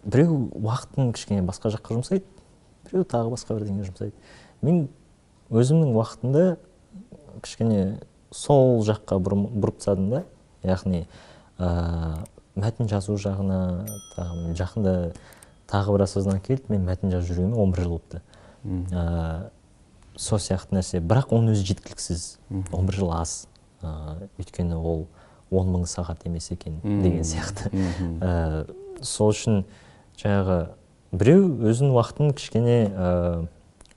біреу уақытын кішкене басқа жаққа жұмсайды, біреу тағы басқа бірдеңе жұмсайды. Мен өзімнің уақытымды кішкене сол жаққа бұрып тастадым да, яғни мәтін жазу жағына. Тағы жақында тағы бір осознание келді, мен мәтін жазып жүргеніме 11 жыл болыпты. Сол сияқты нәрсе, бірақ оның өзі жеткіліксіз. 11 жыл аз, өйткені ол 10 мың сағат емес екен деген сияқты. Сол үшін жаңағы біреу өзінің уақытын кішкене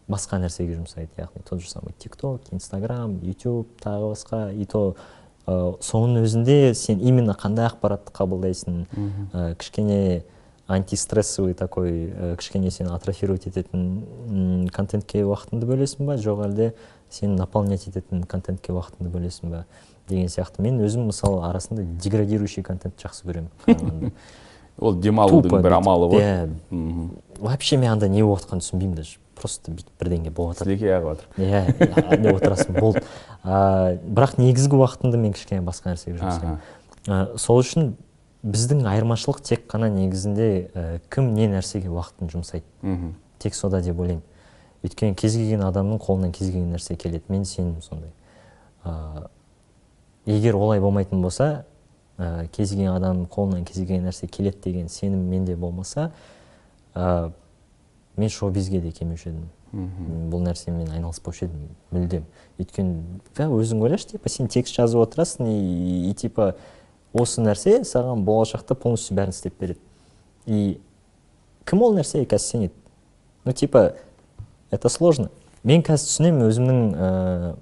басқа нәрсеге жұмсайды, яғни тот же самый ТикТок, Инстаграм, Ютуб, тағы басқа. И то соның өзінде сен именно қандай ақпаратты қабылдайсың, кішкене антистрессовый такой, кішкене сені атрофировать ететін контентке уақытыңды бөлесің ба, жоқ әлде сені наполнять ететін контентке уақытыңды бөлесің ба деген сияқты. Мен өзім, мысалы, арасында деградирующий контент жақсы көремін қарағанды. Ол демалудың Тупо бір бүйтіп, амалы ғой. Иә, вообще мен анда не болып жатқанын түсінбеймін даже, просто бүйтіп бірдеңе болып жатыр. Сілекей ағып жатыр. Иә, деп отырасың, болды. Бірақ негізгі уақытымды мен кішкене басқа нәрсеге жұмсаймын. Сол үшін біздің айырмашылық тек қана негізінде кім не нәрсеге уақытын жұмсайды, тек сода деп ойлаймын. Өйткені кез келген адамның қолынан кез келген нәрсе келеді, мен сенімім сондай. Егер олай болмайтын болса, кез келген адамның қолынан кез келген нәрсе келеді деген сенім менде болмаса, мен шоу-бизге де келмеуші едім, бұл нәрсемен айналыспаушы едім мүлдем. Өйткені өзің ойлашы, типа сен текст жазып отырасың и типа осы нәрсе саған болашақта полностью бәрін істеп береді, и кім ол нәрсеге қазір сенеді? Ну типа это сложно. Мен қазір түсінемін өзімнің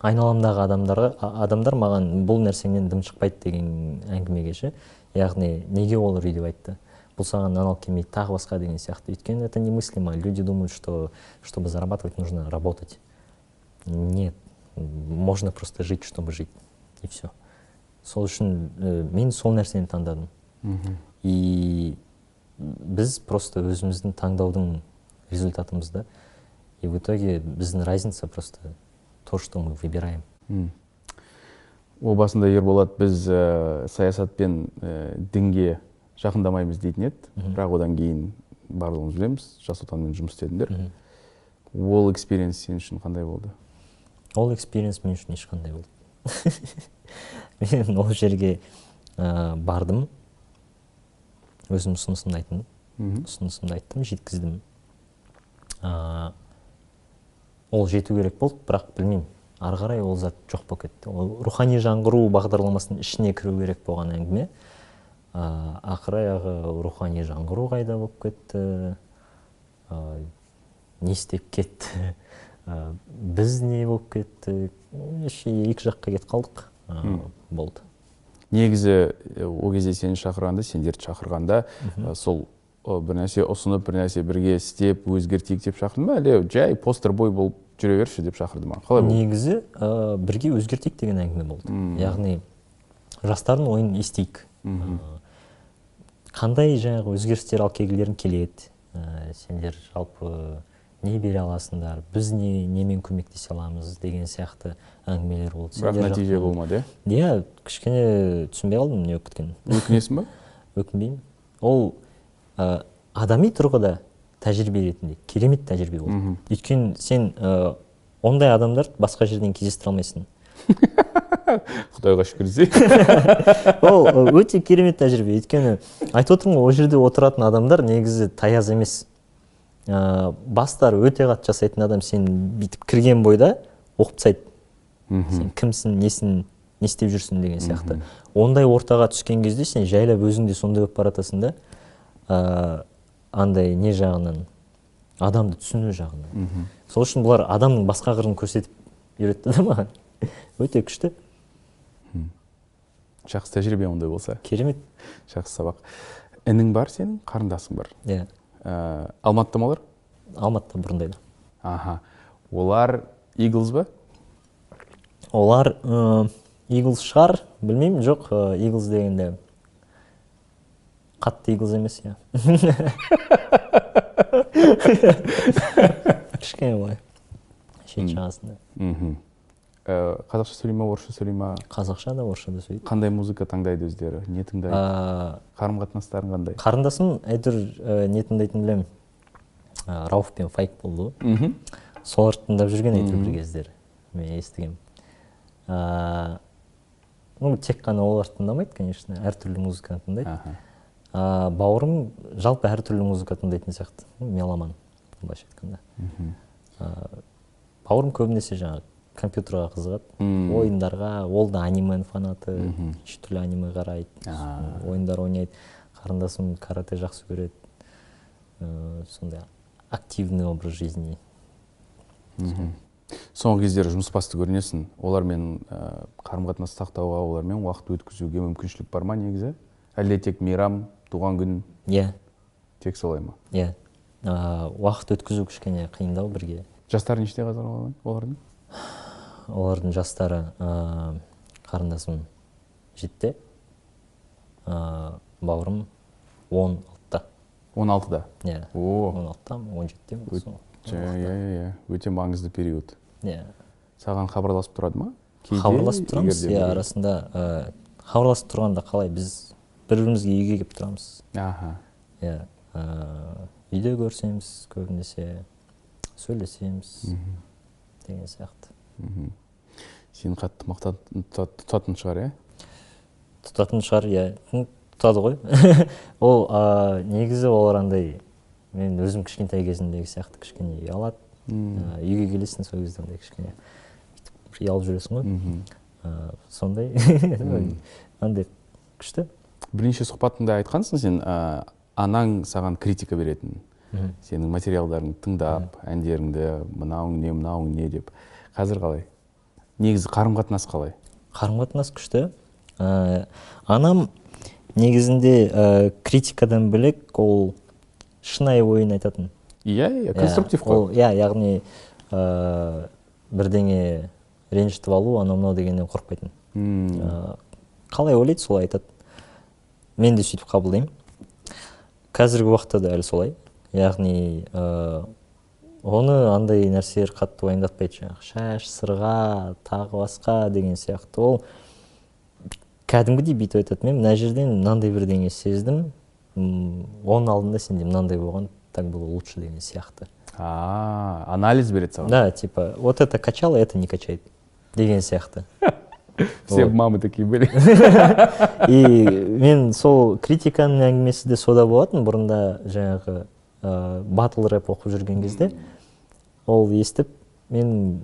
айналамдағы адамдарға, адамдар маған бұл нәрсеңнен дым шықпайды деген әңгімеге ше, яғни неге олар өйтіп айтты, бұл саған нан алып келмейді, тағы басқа деген сияқты. Өйткені это немыслимо. Люди думают, что чтобы зарабатывать, нужно работать. Нет, можно просто жить, чтобы жить, и все. Сол үшін мен сол нәрсені таңдадым, и біз просто өзіміздің таңдаудың результатымыз да, и в итоге біздің разница просто то, что мы выбираем. О басында Ерболат біз саясат пен дінге жақындамаймыз дейтін еді, бірақ одан кейін барлығымыз білеміз, Жас Отанмен жұмыс істедіңдер. Ол experience сен үшін қандай болды? Ол experience мен үшін ешқандай болды. Мен ол жерге бардым, өзім ұсынысымды айттым, ұсынысымды айттым, жеткіздім. Ол жету керек болды, бірақ білмеймін, ары қарай ол зат жоқ болып кетті. Ол рухани жаңғыру бағдарламасының ішіне кіру керек болған әңгіме. Ақыр аяғы рухани жаңғыру қайда болып кетті, не істеп кетті, біз не болып кеттік, вообще екі жаққа кетіп қалдық. Болды. Негізі ол кезде сені шақырғанда, сендерді шақырғанда, сол бір нәрсе ұсынып, бір нәрсе бірге істеп өзгертейік деп шақырды ма, әлде жай poster boy болып жүре берші деп шақырды ма, қалай болды? Негізі бірге өзгертейік деген әңгіме болды, яғни жастардың ойын естейік. Қандай жаңағы өзгерістер алып келгілерің келеді, сендер жалпы не бере аласыңдар, біз не немен көмектесе аламыз деген сияқты әңгімелер болды. Бірақ Сендер нәтиже болмады, иә? Иә, кішкене түсінбей қалдым не болып кеткенін. Өкінесің ба? Өкінбеймін. Ол адами тұрғыда тәжірибе ретінде керемет тәжірибе болды, өйткені сен ондай адамдарды басқа жерден кездестіре алмайсың. Құдайға шүкір десе. Ол өте керемет тәжірибе, өйткені айтып отырмын ғой, ол жерде отыратын адамдар негізі таяз емес, бастары өте қатты жасайтын адам. Сен бүйтіп кірген бойда оқып тастайды сен кімсің, несің, не істеп жүрсің деген сияқты. Ондай ортаға түскен кезде сен жайлап өзің де сондай болып бара жатасың да, андай не жағынан, адамды түсіну жағынан. Сол үшін бұлар адамның басқа қырын көрсетіп үйретті да маған, өте күшті. Жақсы тәжірибе ондай болса. Керемет. Жақсы сабақ. Інің бар сенің, қарындасың бар? Иә. Алматыда ма олар? Алматыда, бұрындайда. Аха, олар Eagles ба? Олар Eagles шығар, білмеймін, жоқ, Eagles дегенде қатты Eagles емес, иә. Кішкене былай шет жағасында. Қазақша сөйлей ма, орысша сөйлей ма? Қазақша да, орысша да сөйлейді. Қандай музыка таңдайды өздері? Не тыңдайды? Қарым қатынастарың қандай? Қарындасым әйтеуір не тыңдайтынын білемін. Рауф пен Файк болды ғой. Соларды тыңдап жүрген әйтеуір бір кездері. Мен естігемін. Ну, тек қана оларды тыңдамайды, конечно, әртүрлі музыканы тыңдайды. Бауырым жалпы әртүрлі музыка тыңдайтын сияқты, меломан, былайша айтқанда. Бауырым көбінесе жаңағы компьютерға қызығады, ойындарға, ол да анименің фанаты, неше түрлі аниме қарайды, ойындар ойнайды. Қарындасым карате жақсы көреді, сондай активный образ жизни. Соңғы кездері жұмысбасты көрінесің, олармен қарым-қатынас сақтауға, олармен уақыт өткізуге мүмкіншілік бар ма негізі? Әлде тек мейрам, туған күн? Иә. Тек солай ма? Иә. Уақыт өткізу кішкене қиындау бірге. Жастары нешеде қазір олардың? Олардың жастары, қарындасым 7-те, бауырым 16-та. 16-да? Иә. О. 16-та ма, 17-те ма, сол. Иә, өте маңызды период. Иә. Саған хабарласып тұрады ма? Кейде, Хабарласып тұрамыз, егер де иә, бір- арасында хабарласып тұрғанда қалай, біз бір-бірімізге үйге келіп тұрамыз. Иә, үйде көрсеміз, көбінесе сөйлесеміз деген сияқты. Сені қатты мақтан тұтатын шығар, иә? Тұтатын шығар, иә. Тұтады ғой. Ол, негізі олар андай, мен өзім кішкентай кезімдегі сияқты кішкене ұялады. Үйге келесің, сол кезде андай кішкене бүйтіп ұялып жүресің ғой. Сондай. Андай күшті. Бірнеше сұхбатыңда айтқансың сен, анаң саған критика беретін. Сенің материалдарыңды тыңдап, әндеріңді, мынауың не, мынауың не деп. Қазір қалай? Негізі қарым-қатынас қалай? Қарым-қатынас күшті. Анам негізінде критикадан бөлек ол шынайы ойын айтатын. Иә, иә, конструктив қой. Иә, яғни бірдеңе ренжітіп алу, анау мынау дегеннен қорықпайтын. Қалай ойлайды, солай айтады. Мен де сөйтіп қабылдаймын. Қазіргі уақытта да әлі солай. Яғни оны андай нәрселер қатты уайымдатпайды, жаңағы шаш, сырға, тағы басқа деген сияқты. Ол кәдімгідей бүйтіп айтады: мен мына жерден мынандай бірдеңе сездім, оның алдында сенде мынандай болған, так было лучше деген сияқты. Анализ береді саған. Да, типа, вот это качало, это не качает деген сияқты. Все мамы такие были. И мен сол критиканың әңгімесі де сода болатын, бұрында жаңағы батл рэп оқып жүрген кезде ол естіп, мен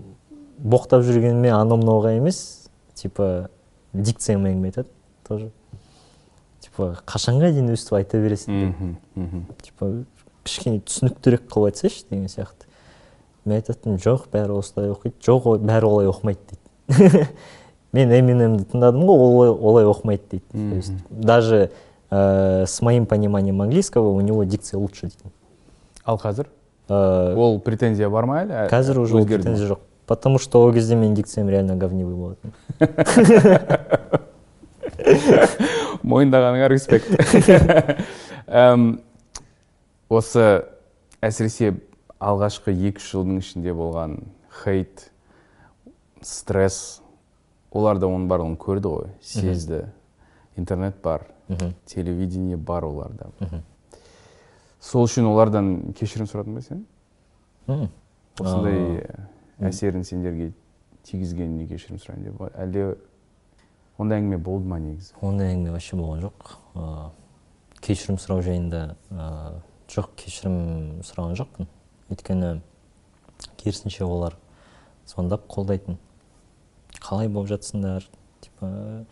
боқтап жүргеніме анау мынауға емес, типа дикцияма әңгіме айтады тоже. Типа қашанға дейін өстіп айта бересің деп. Типа кішкене түсініктірек қылып айтсайшы деген сияқты. Мен айтатыным, жоқ, бәрі осылай оқиды, жоқ, бәрі олай оқымайды дейді. Мен Эминемді тыңдадым ғой, ол олай оқымайды дейді. То есть даже с моим пониманием английского у него дикция лучше дейді. Ал қазір? Ол претензия бар ма әлі? Қазір уже ол Өзгерді ме? претензия жоқ. Потому что ол кезде менің дикциям реально говнивый болатын. Мойындағаныңа респект. Осы әсіресе алғашқы 2-3 жылдың ішінде болған хейт, стресс, олар да оның барлығын көрді ғой, сезді. Интернет бар, телевидение бар оларда. Сол үшін олардан кешірім сұрадың ба сен? Осындай әсерін сендерге тигізгеніне кешірім сұрайын деп. Әлде ондай әңгіме болды ма негізі? Ондай әңгіме вообще болған жоқ. Кешірім сұрау жайында, жоқ, кешірім сұраған жоқпын. Өйткені керісінше олар звондап қолдайтын. Қалай болып жатсыңдар, типа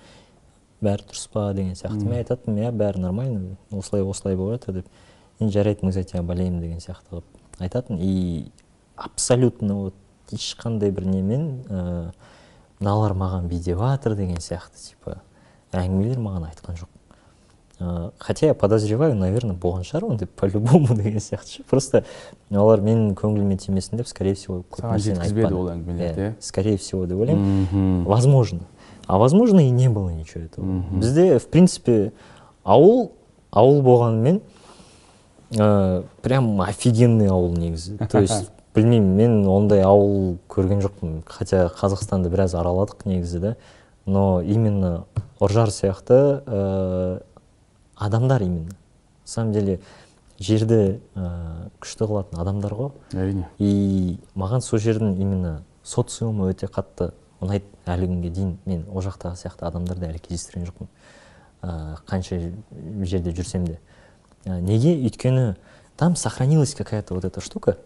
бәрі дұрыс па деген сияқты. Мен айтатынмын, иә, бәрі нормально, осылай осылай болып жатыр деп. Енді жарайды, мы за тебя болеем деген сияқты қылып айтатын. И абсолютно вот ешқандай бір немен, мыналар маған бүйтіп жатыр деген сияқты, типа әңгімелер маған айтқан жоқ. Хотя я подозреваю, наверное, болған шығар ондай по-любому деген сияқты ше. Просто олар менің көңіліме тимесін деп, скорее всего, көп Саған нәрсені жеткізбеді айтпады. ол әңгімелерді, Иә, иә? скорее всего деп ойлаймын. Мхм. Возможно. А возможно, и не было ничего этого. Бізде, в принципе, ауыл ауыл болғанымен, прям офигенный ауыл негізі. То есть, білмеймін, мен ондай ауыл көрген жоқпын. Хотя Қазақстанды біраз араладық негізі да. Но именно Үржар сияқты адамдар именно. На самом деле, жерді күшті қылатын адамдар ғой. Әрине. И маған сол жердің именно социумы өте қатты ұнайды. Әлі күнге дейін мен ол жақтағы сияқты адамдарды әлі кездестірген жоқпын, қанша жерде жүрсем де. Неге? Өйткені там сохранилась какая-то вот эта штука,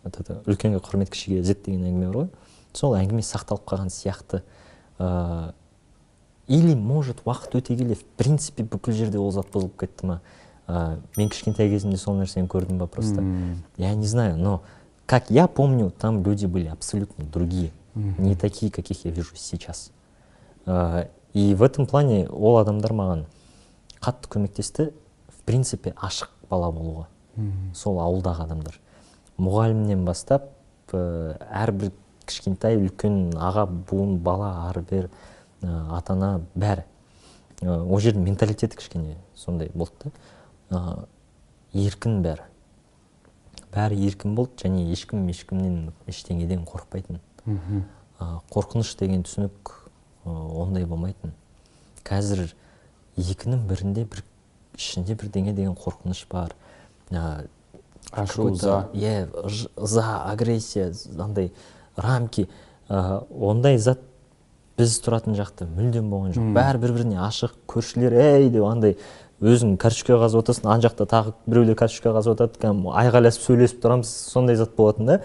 вот это үлкенге құрмет, кішіге ізет деген әңгіме бар ғой, сол әңгіме сақталып қалған сияқты. Или может, уақыт өте келе, в принципе, бүкіл жерде ол зат бұзылып кетті ма? Мен кішкентай кезімде сол нәрсені көрдім ба просто, я не знаю, но, как я помню, там люди были абсолютно другие, не такие, каких я вижу сейчас. И в этом плане ол адамдар маған қатты көмектесті, в принципе, ашық бала болуға. Сол ауылдағы адамдар, мұғалімнен бастап, әрбір кішкентай, үлкен, аға буын, бала, ары бері, ата ана, бәрі. Ол жердің менталитеті кішкене сондай болды да. Еркін бәрі, бәрі еркін болды және ешкім ешкімнен ештеңеден қорықпайтын. Қорқыныш деген түсінік ондай болмайтын. Қазір екінің бірінде бір ішінде бірдеңе деген қорқыныш бар. Ашу, Какой-то, ыза. Иә, ыза, агрессия, андай рамки. Ондай зат біз тұратын жақта мүлдем болған жоқ. Бәрі бір біріне ашық, көршілер ей деп, андай өзің картошка қазып отырсың, ана жақта тағы біреулер картошка қазып отырады, кәдімгі айғайласып сөйлесіп тұрамыз, сондай зат болатын да.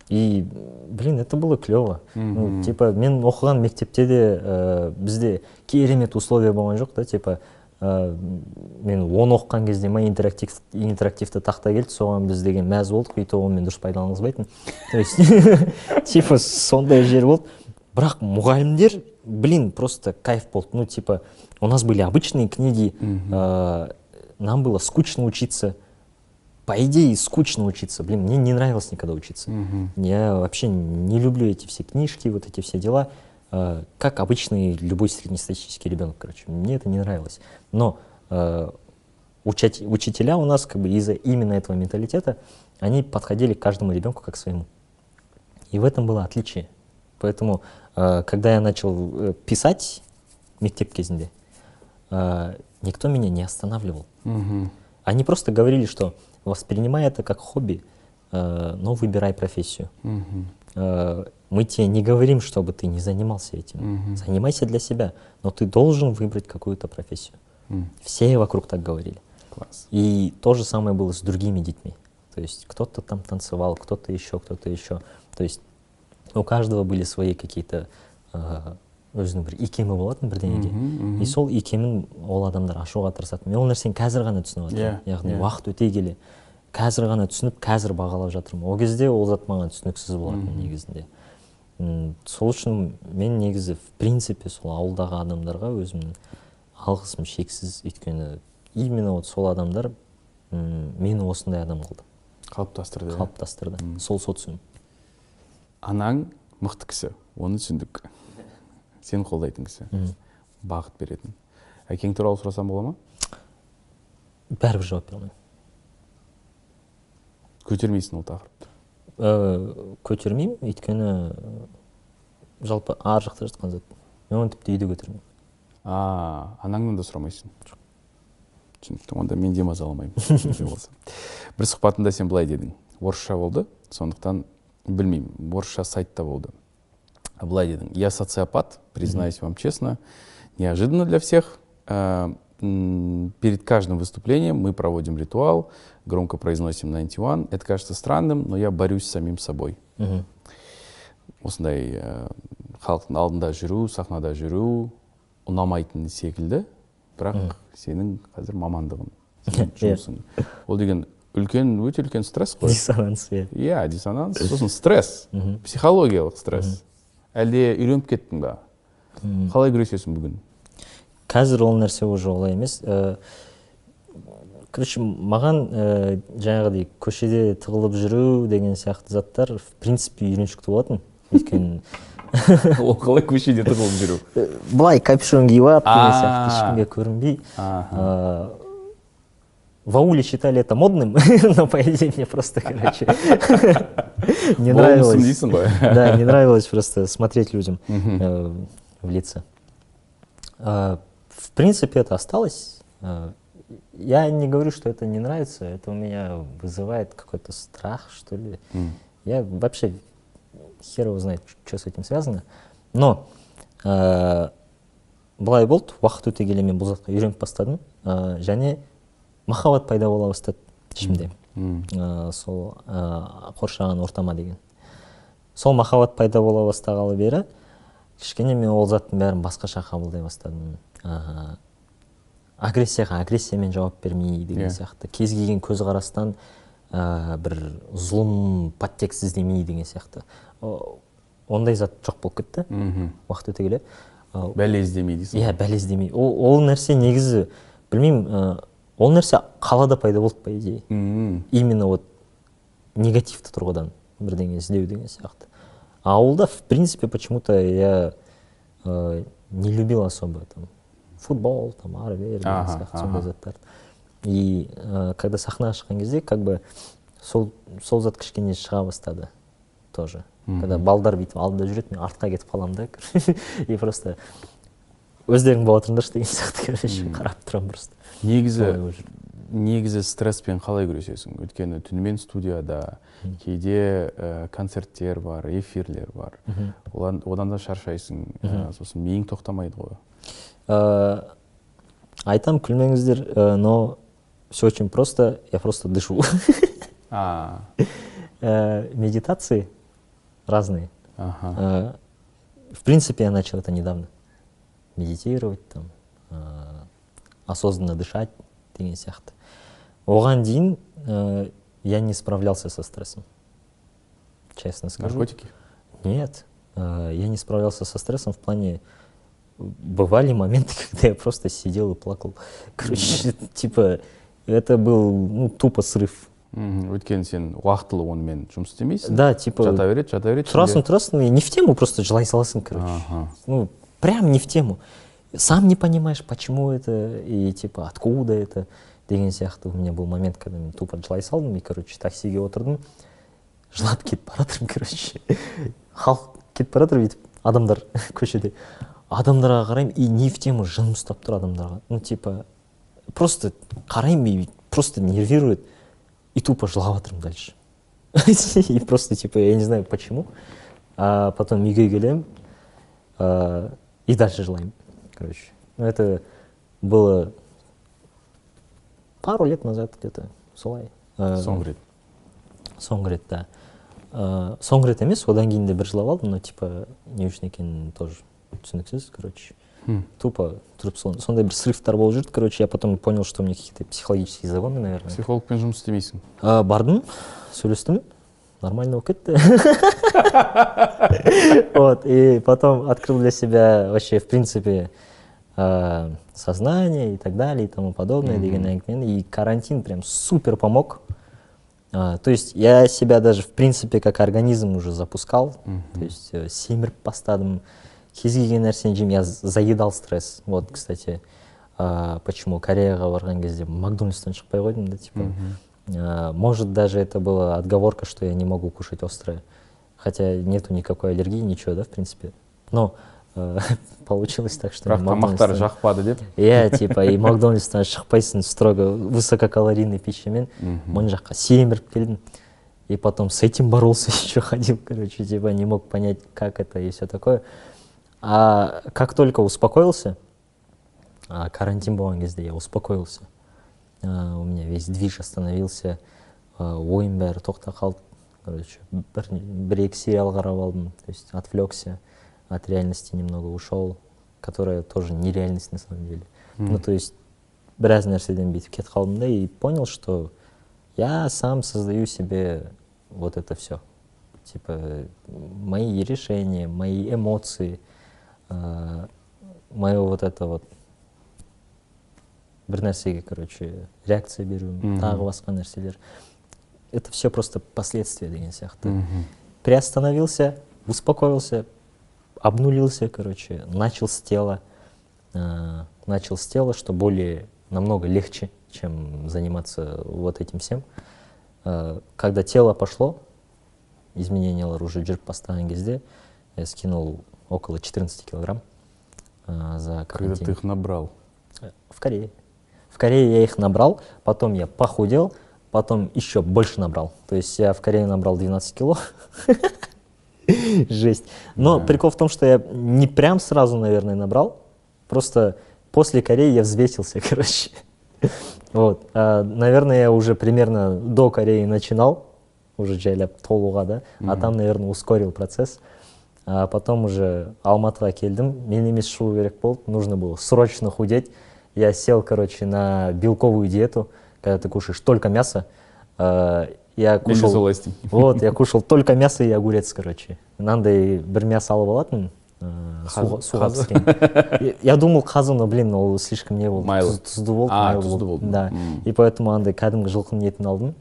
И, блин, это было клево. Ну, типа, мен оқыған мектепте де бізде керемет условия болған жоқ та, типа, мен 10 оқыған кезде ма интерактивті тақта келді, соған біз деген мәз болдық, и то онымен дұрыс пайдаланғызбайтын. То есть, типа, сондай жер болды. Бірақ мұғалімдер, блин, просто кайф болды. Ну, типа, у нас были обычные книги, нам было скучно учиться. По идее, скучно учиться. Блин, мне не нравилось никогда учиться. Я вообще не люблю эти все книжки, вот эти все дела. Как обычный любой среднестатистический ребенок, короче. Мне это не нравилось. Но учителя у нас как бы из-за именно этого менталитета, они подходили к каждому ребенку как к своему. И в этом было отличие. Поэтому, когда я начал писать мектеп кезінде, никто меня не останавливал. Они просто говорили, что воспринимай это как хобби, но выбирай профессию. Мы тебе не говорим, чтобы ты не занимался этим. Занимайся для себя, но ты должен выбрать какую-то профессию. Все вокруг так говорили. Класс. И то же самое было с другими детьми. То есть кто-то там танцевал, кто-то еще, кто-то еще. То есть у каждого были свои какие-то өзінің бір икемі болатын бірдеңеге. Мгм, мгм. И сол икемін ол адамдар ашуға тырысатын. Мен ол нәрсені қазір ғана түсініп жатырмын. Яғни уақыт өте келе қазір ғана түсініп, қазір бағалап жатырмын. Ол кезде ол зат маған түсініксіз болатын негізінде. Сол үшін мен негізі, в принципе, сол ауылдағы адамдарға өзімнің алғысым шексіз, өйткені именно вот сол адамдар мені осындай адам қылды. Қалыптастырды, иә? Қалыптастырды сол социум. Анаң мықты кісі, оны түсіндік. Сені қолдайтын кісі, бағыт беретін. Әкең туралы сұрасам бола ма? Бәрібір жауап бере алмаймын. Көтермейсің ол тақырыпты? Көтермеймін, өйткені жалпы ар жақта жатқан зат. Мен оны тіпті үйде көтермеймін. А, анаңнан да сұрамайсың? Түсінікті, онда мен де мазаламаймын ондай болса. Бір сұхбатында сен былай дедің, орысша болды, сондықтан білмеймін, орысша сайтта болды, былай дедің: «Я социопат, признаюсь вам честно, неожиданно для всех. Перед каждым выступлением мы проводим ритуал, громко произносим 91. Это кажется странным, но я борюсь с самим собой». Осындай халықтың алдында жүру, сахнада жүру ұнамайтын секілді, бірақ сенің қазір мамандығың, сенің жұмысың ол деген үлкен, өте үлкен стресс қой. Диссонанс, иә. Иә, диссонанс, сосын стресс, психологиялық стресс. Әлде үйреніп кеттің ба? Қалай күресесің бүгін? Қазір ол нәрсе уже олай емес. Короче, маған жаңағыдай көшеде тығылып жүру деген сияқты заттар в принципе үйреншікті болатын, өйткені Ол қалай, көшеде тығылып жүру? Былай капюшон киіп алып деген сияқты, А. ешкімге көрінбей. В ауле считали это модным, но по идее мне просто, короче, не Болмысын нравилось. дейсің ғой. Да, не нравилось просто смотреть людям в лица. В принципе, это осталось. Я не говорю, что это не нравится, это у меня вызывает какой-то страх, что ли. Я вообще хер его знает, что с этим связано. Но былай болды, уақыт өте келе мен бұл затқа үйреніп бастадым. Және махаббат пайда бола бастады ішімде. Сол қоршаған ортама деген. Сол махаббат пайда бола бастағалы бері кішкене мен ол заттың бәрін басқаша қабылдай бастадым. Агрессияға агрессиямен жауап бермей деген сияқты, кез келген көзқарастан бір зұлым подтекст іздемей деген сияқты. Ондай зат жоқ болып кетті уақыт өте келе. Бәле іздемей дейсің. Иә, бәле іздемей. Ол нәрсе негізі, білмеймін, ол нәрсе қалада пайда болды, по идее, именно вот негативті тұрғыдан бірдеңе іздеу деген сияқты. А ауылда, в принципе, почему-то я не любил особо там футбол, там ары бері деген сияқты сондай заттарды. И когда сахнаға шыққан кезде, как бы сол зат кішкене шыға бастады тоже. Когда балдар бүйтіп алдында жүреді, мен артқа кетіп қаламын да, и просто өздерің бола тұрыңдаршы деген сияқты, короче, қарап тұрамын просто. Негізі Солай болып жүр. Негізі стресспен қалай күресесің? Өйткені түнімен студияда, кейде концерттер бар, эфирлер бар. Одан да шаршайсың, сосын миың тоқтамайды ғой. Айтам, күлмеңіздер, но все очень просто, я просто дышу. Медитации разные. В принципе, я начал это недавно. Медитировать, там, осознанно дышать деген сияқты. Оған дейін я не справлялся со стрессом. Честно скажу. Наркотики? Нет, я не справлялся со стрессом в плане. Бывали моменты, когда я просто сидел и плакал. Короче, типа, это был, ну, тупо срыв. Өйткені сен уақытылы онымен жұмыс істемейсің. Да, типа, Жата береді, жата береді. Тұрасың, тұрасың, и не в тему просто жылай саласың, короче. Ну, прям не в тему. Сам не понимаешь, почему это и, типа, откуда это деген сияқты. У меня был момент, когда мен тупо жылай салдым и, короче, таксиге отырдым. Жылап кетіп бара жатырмын, короче. Халық кетіп бара жатыр бүйтіп, адамдар көшеде. Адамдарға қараймын и не в тему жыным ұстап тұр адамдарға. Ну, типа, просто қараймын и просто нервирует. И тупо жылап жатырмын дальше. И просто, типа, я не знаю почему. А потом үйге келемін, и дальше жылаймын, короче. Ну, это было пару лет назад где-то, солай. Соңғы рет. Соңғы рет, да. Соңғы рет емес, одан кейін де бір жылап алдым, но, типа, не үшін екенін тоже түсініксіз, короче. Тупо тұрып сондай бір срывтар болып жүрді, короче, я потом понял, что у меня какие-то психологические загоны, наверное. Психологпен жұмыс істемейсің? Бардым, сөйлестім, нормально болып кетті. Вот, и потом открыл для себя вообще, в принципе, сознание и так далее, и тому подобное, деген әңгімені. И карантин прям супер помог. То есть я себя даже, в принципе, как организм уже запускал. То есть семіріп бастадым, кез келген нәрсені жеймін, я заедал стресс. Вот, кстати, почему Кореяға барған кезде Макдональдстан шықпай қойдым да, типа. Может, даже это была отговорка, что я не могу кушать острое. Хотя нету никакой аллергии, ничего, да, в принципе. Но получилось так, что Бірақ тамақтар жақпады деп. Иә, типа, и Макдональдстан шықпайсың, строго высококалорийный пищамен мына жаққа семіріп келдім. И потом с этим боролся, еще ходил, короче, типа, не мог понять, как это и все такое. А как только успокоился, карантин болған кезде я успокоился. У меня весь движ остановился, ойым бәрі тоқтап қалды. Короче, бір екі сериал қарап алдым, то есть отвлекся от реальности, немного ушел, которая тоже нереальность на самом деле. Ну, то есть біраз нәрседен бүйтіп кетіп қалдым да и понял, что я сам создаю себе вот это все. Типа, мои решения, мои эмоции, мое вот это вот Бір нәрсеге, короче, реакция беруім, тағы басқа нәрселер. Это все просто последствия деген сияқты. Приостановился, успокоился, обнулился, короче, начал с тела, начал с тела, что более намного легче, чем заниматься вот этим всем. Когда тело пошло, изменениялар уже жүріп бастаған кезде, я скинул около 14 килограмм за Когда карантин. Ты их набрал? В Корее. В Корее я их набрал, потом я похудел, потом еще больше набрал. То есть я в Корее набрал 12 кило. Жесть. Но прикол в том, что я не прям сразу, наверное, набрал. Просто после Кореи я взвесился, короче. Вот. А, наверное, я уже примерно до Кореи начинал, уже жайлап толуға, да, а там, наверное, ускорил процесс. А потом уже Алматыға келдім, мен емес шығу керек болды, нужно было срочно худеть. Я сел, короче, на белковую диету, когда ты кушаешь только мясо. Я Мен де кушал. Солай істеймін. Вот, я кушал только мясо и огурец, короче. Мынандай бір мясо алып алатынмын, суға, суға Қазы. Піскен. Я думал қазы, но, блин, ол слишком не болды. Майлы. Тұзды болды, А, майлы тұзды болды. Да. И поэтому андай кәдімгі жылқының етін алдым.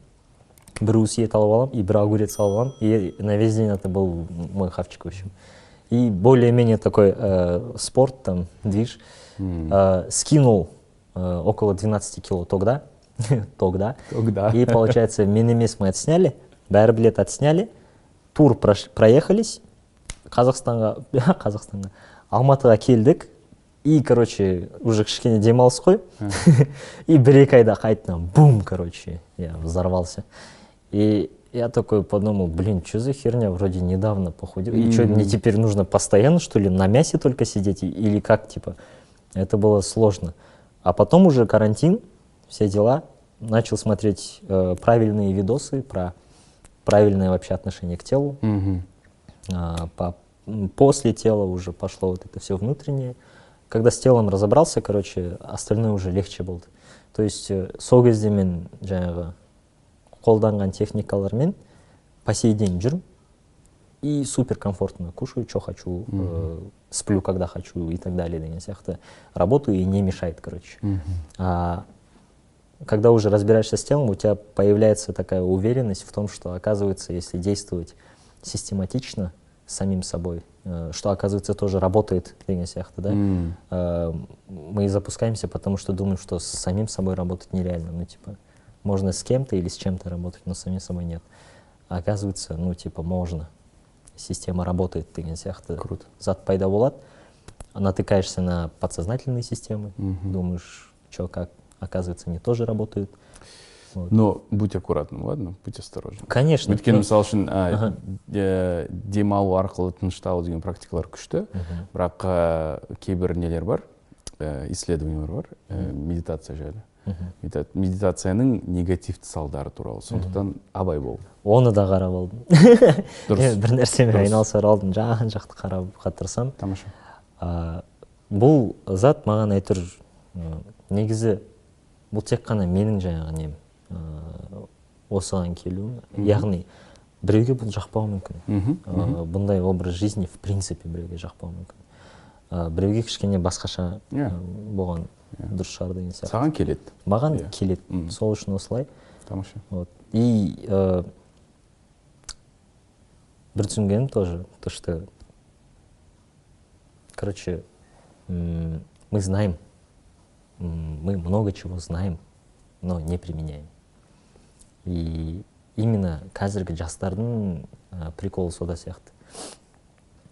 Бір уыс ет алып аламын и бір огурец алып аламын. И на весь день это был мой хавчик, в общем. И более-менее такой спорт, там, движ. Скинул около 12 кило тогда. Тогда. Тогда. И получается, мен емес мы отсняли, бәрі білет отсняли, тур проехались, Қазақстанға, Алматыға келдік, и, короче, уже кішкене демалыс қой, и 1-2 айда қайтадан, бум, короче, я взорвался. И я такой подумал: блин, что за херня, вроде недавно похудел, и что, мне теперь нужно постоянно, что ли, на мясе только сидеть, или как, типа, это было сложно. А потом уже карантин, все дела, начал смотреть правильные видосы про правильное вообще отношение к телу. Мгм. После тела уже пошло вот это все внутреннее. Когда с телом разобрался, короче, остальное уже легче болды. То есть сол кезде мен жаңағы қолданған техникалармен по сей день жүрмін и супер комфортно кушаю, что хочу, сплю, когда хочу, и так далее деген сияқты. Работаю, и не мешает, короче. А когда уже разбираешься с телом, у тебя появляется такая уверенность в том, что, оказывается, если действовать систематично с самим собой, что, оказывается, тоже работает деген сияқты, да? Мы запускаемся, потому что думаем, что с самим собой работать нереально. Ну, типа, можно с кем-то или с чем-то работать, но с самим собой нет. А оказывается, ну, типа, можно. Система работает деген сияқты. Круто. Зат пайда болады. Натыкаешься на подсознательные системы, думаешь, что, как, оказывается, они тоже работают. Вот. Но будь аккуратным, ладно? Будь осторожным. Конечно. Өйткені Ну, мысалы үшін демалу арқылы тынышталу деген практикалар күшті, бірақ кейбір нелер бар, исследованиялар бар медитация жайлы. Медитацияның негативті салдары туралы, сондықтан абай бол. Оны да қарап алдым. Дұрыс. Бір нәрсемен Дұрыс. Айналысар алдым, жан жақты қарауға тырысамын. Тамаша. Бұл зат маған әйтеуір негізі бұл тек қана менің жаңағы нем, осыған келуім, яғни біреуге бұл жақпауы мүмкін. Бұндай образ жизни в принципе біреуге жақпауы мүмкін. Біреуге кішкене басқаша болған дұрыс шығар деген сияқты. Саған келеді. Маған келеді. Сол үшін осылай. Тамаша. Вот. И бір түсінгенім тоже, то что, короче, мы знаем, мы много чего знаем, но не применяем. И именно қазіргі жастардың приколы сода сияқты.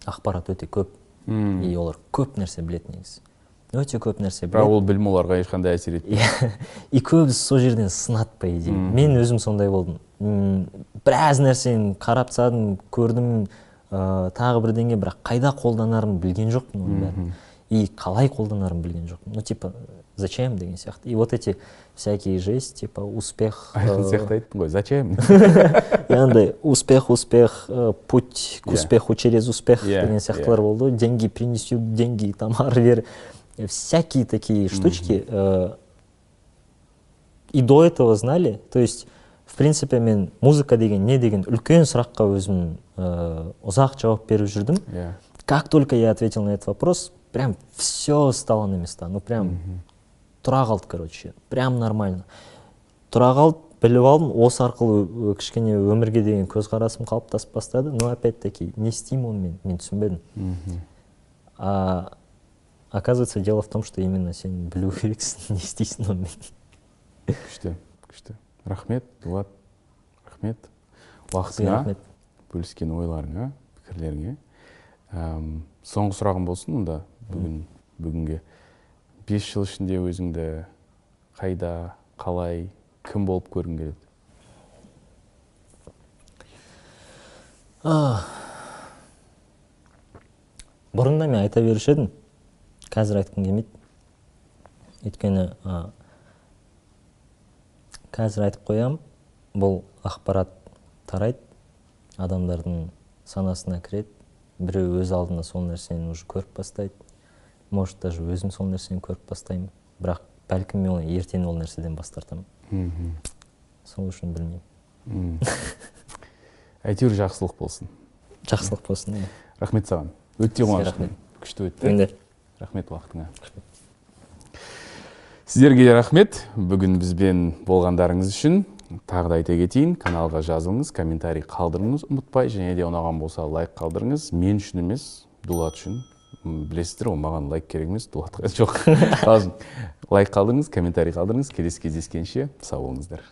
Ақпарат өте көп, и олар көп нәрсе біледі негізі. Өте көп нәрсе Бірақ біледі. Ол білім оларға ешқандай әсер етпейді. Иә. И көбісі сол жерден сынады, по идее. Мен өзім сондай болдым. Біраз нәрсені қарап тастадым, көрдім, тағы бірдеңе, бірақ қайда қолданарымды білген жоқпын оның бәрін. И қалай қолданарымды білген жоқпын. Ну, типа, зачем деген сияқты. И вот эти всякие жесть, типа, успех. Айқын сияқты айттың ғой, зачем? И андай успех, успех, путь к успеху через успех деген сияқтылар болды. Деньги принесут деньги, там, ары бері. Всякие такие штучки. И до этого знали. То есть, в принципе, мен музыка деген не деген үлкен сұраққа өзім ұзақ жауап беріп жүрдім. Как только я ответил на этот вопрос, прям все стало на места. Ну, прям Тұра қалды, короче, прям нормально тұра қалды. Біліп алдым, осы арқылы кішкене өмірге деген көзқарасым қалыптасып бастады. Но опять таки не істеймін онымен, мен түсінбедім. А оказывается, дело в том, что именно сен білу керексің, не істейсің онымен. Күшті, күшті. Рахмет, Дулат, рахмет уақытыңа, рахмет. Бөліскен ойларыңа, пікірлеріңе. Соңғы сұрағым болсын онда бүгінге. 5 жыл ішінде өзіңді қайда, қалай, кім болып көргің келеді? Бұрында мен айта беруші едім, қазір айтқым келмейді. Өйткені қазір айтып қоям, бұл ақпарат тарайды, адамдардың санасына кіреді, біреу өз алдына сол нәрсені уже көріп бастайды. Может, даже өзім сол нәрсені көріп бастаймын, бірақ бәлкім мен оны ертең ол нәрседен бас тартамын. Сол үшін білмеймін. Әйтеуір жақсылық болсын. Жақсылық болсын, иә. Рахмет саған. Өте Сізге қуаныштымын. рахмет. Күшті өтті. Мен де. Рахмет уақытыңа. Сіздерге де рахмет. Бүгін бізбен болғандарыңыз үшін. Тағы да айта кетейін, каналға жазылыңыз, комментарий қалдырыңыз ұмытпай, және де ұнаған болса лайк қалдырыңыз. Мен үшін емес, Дулат үшін. Білесіздер ғой, маған лайк керек емес, Дулатқа жоқ. Қалжың. Лайк қалдырыңыз, комментарий қалдырыңыз. Келесі кездескенше сау болыңыздар.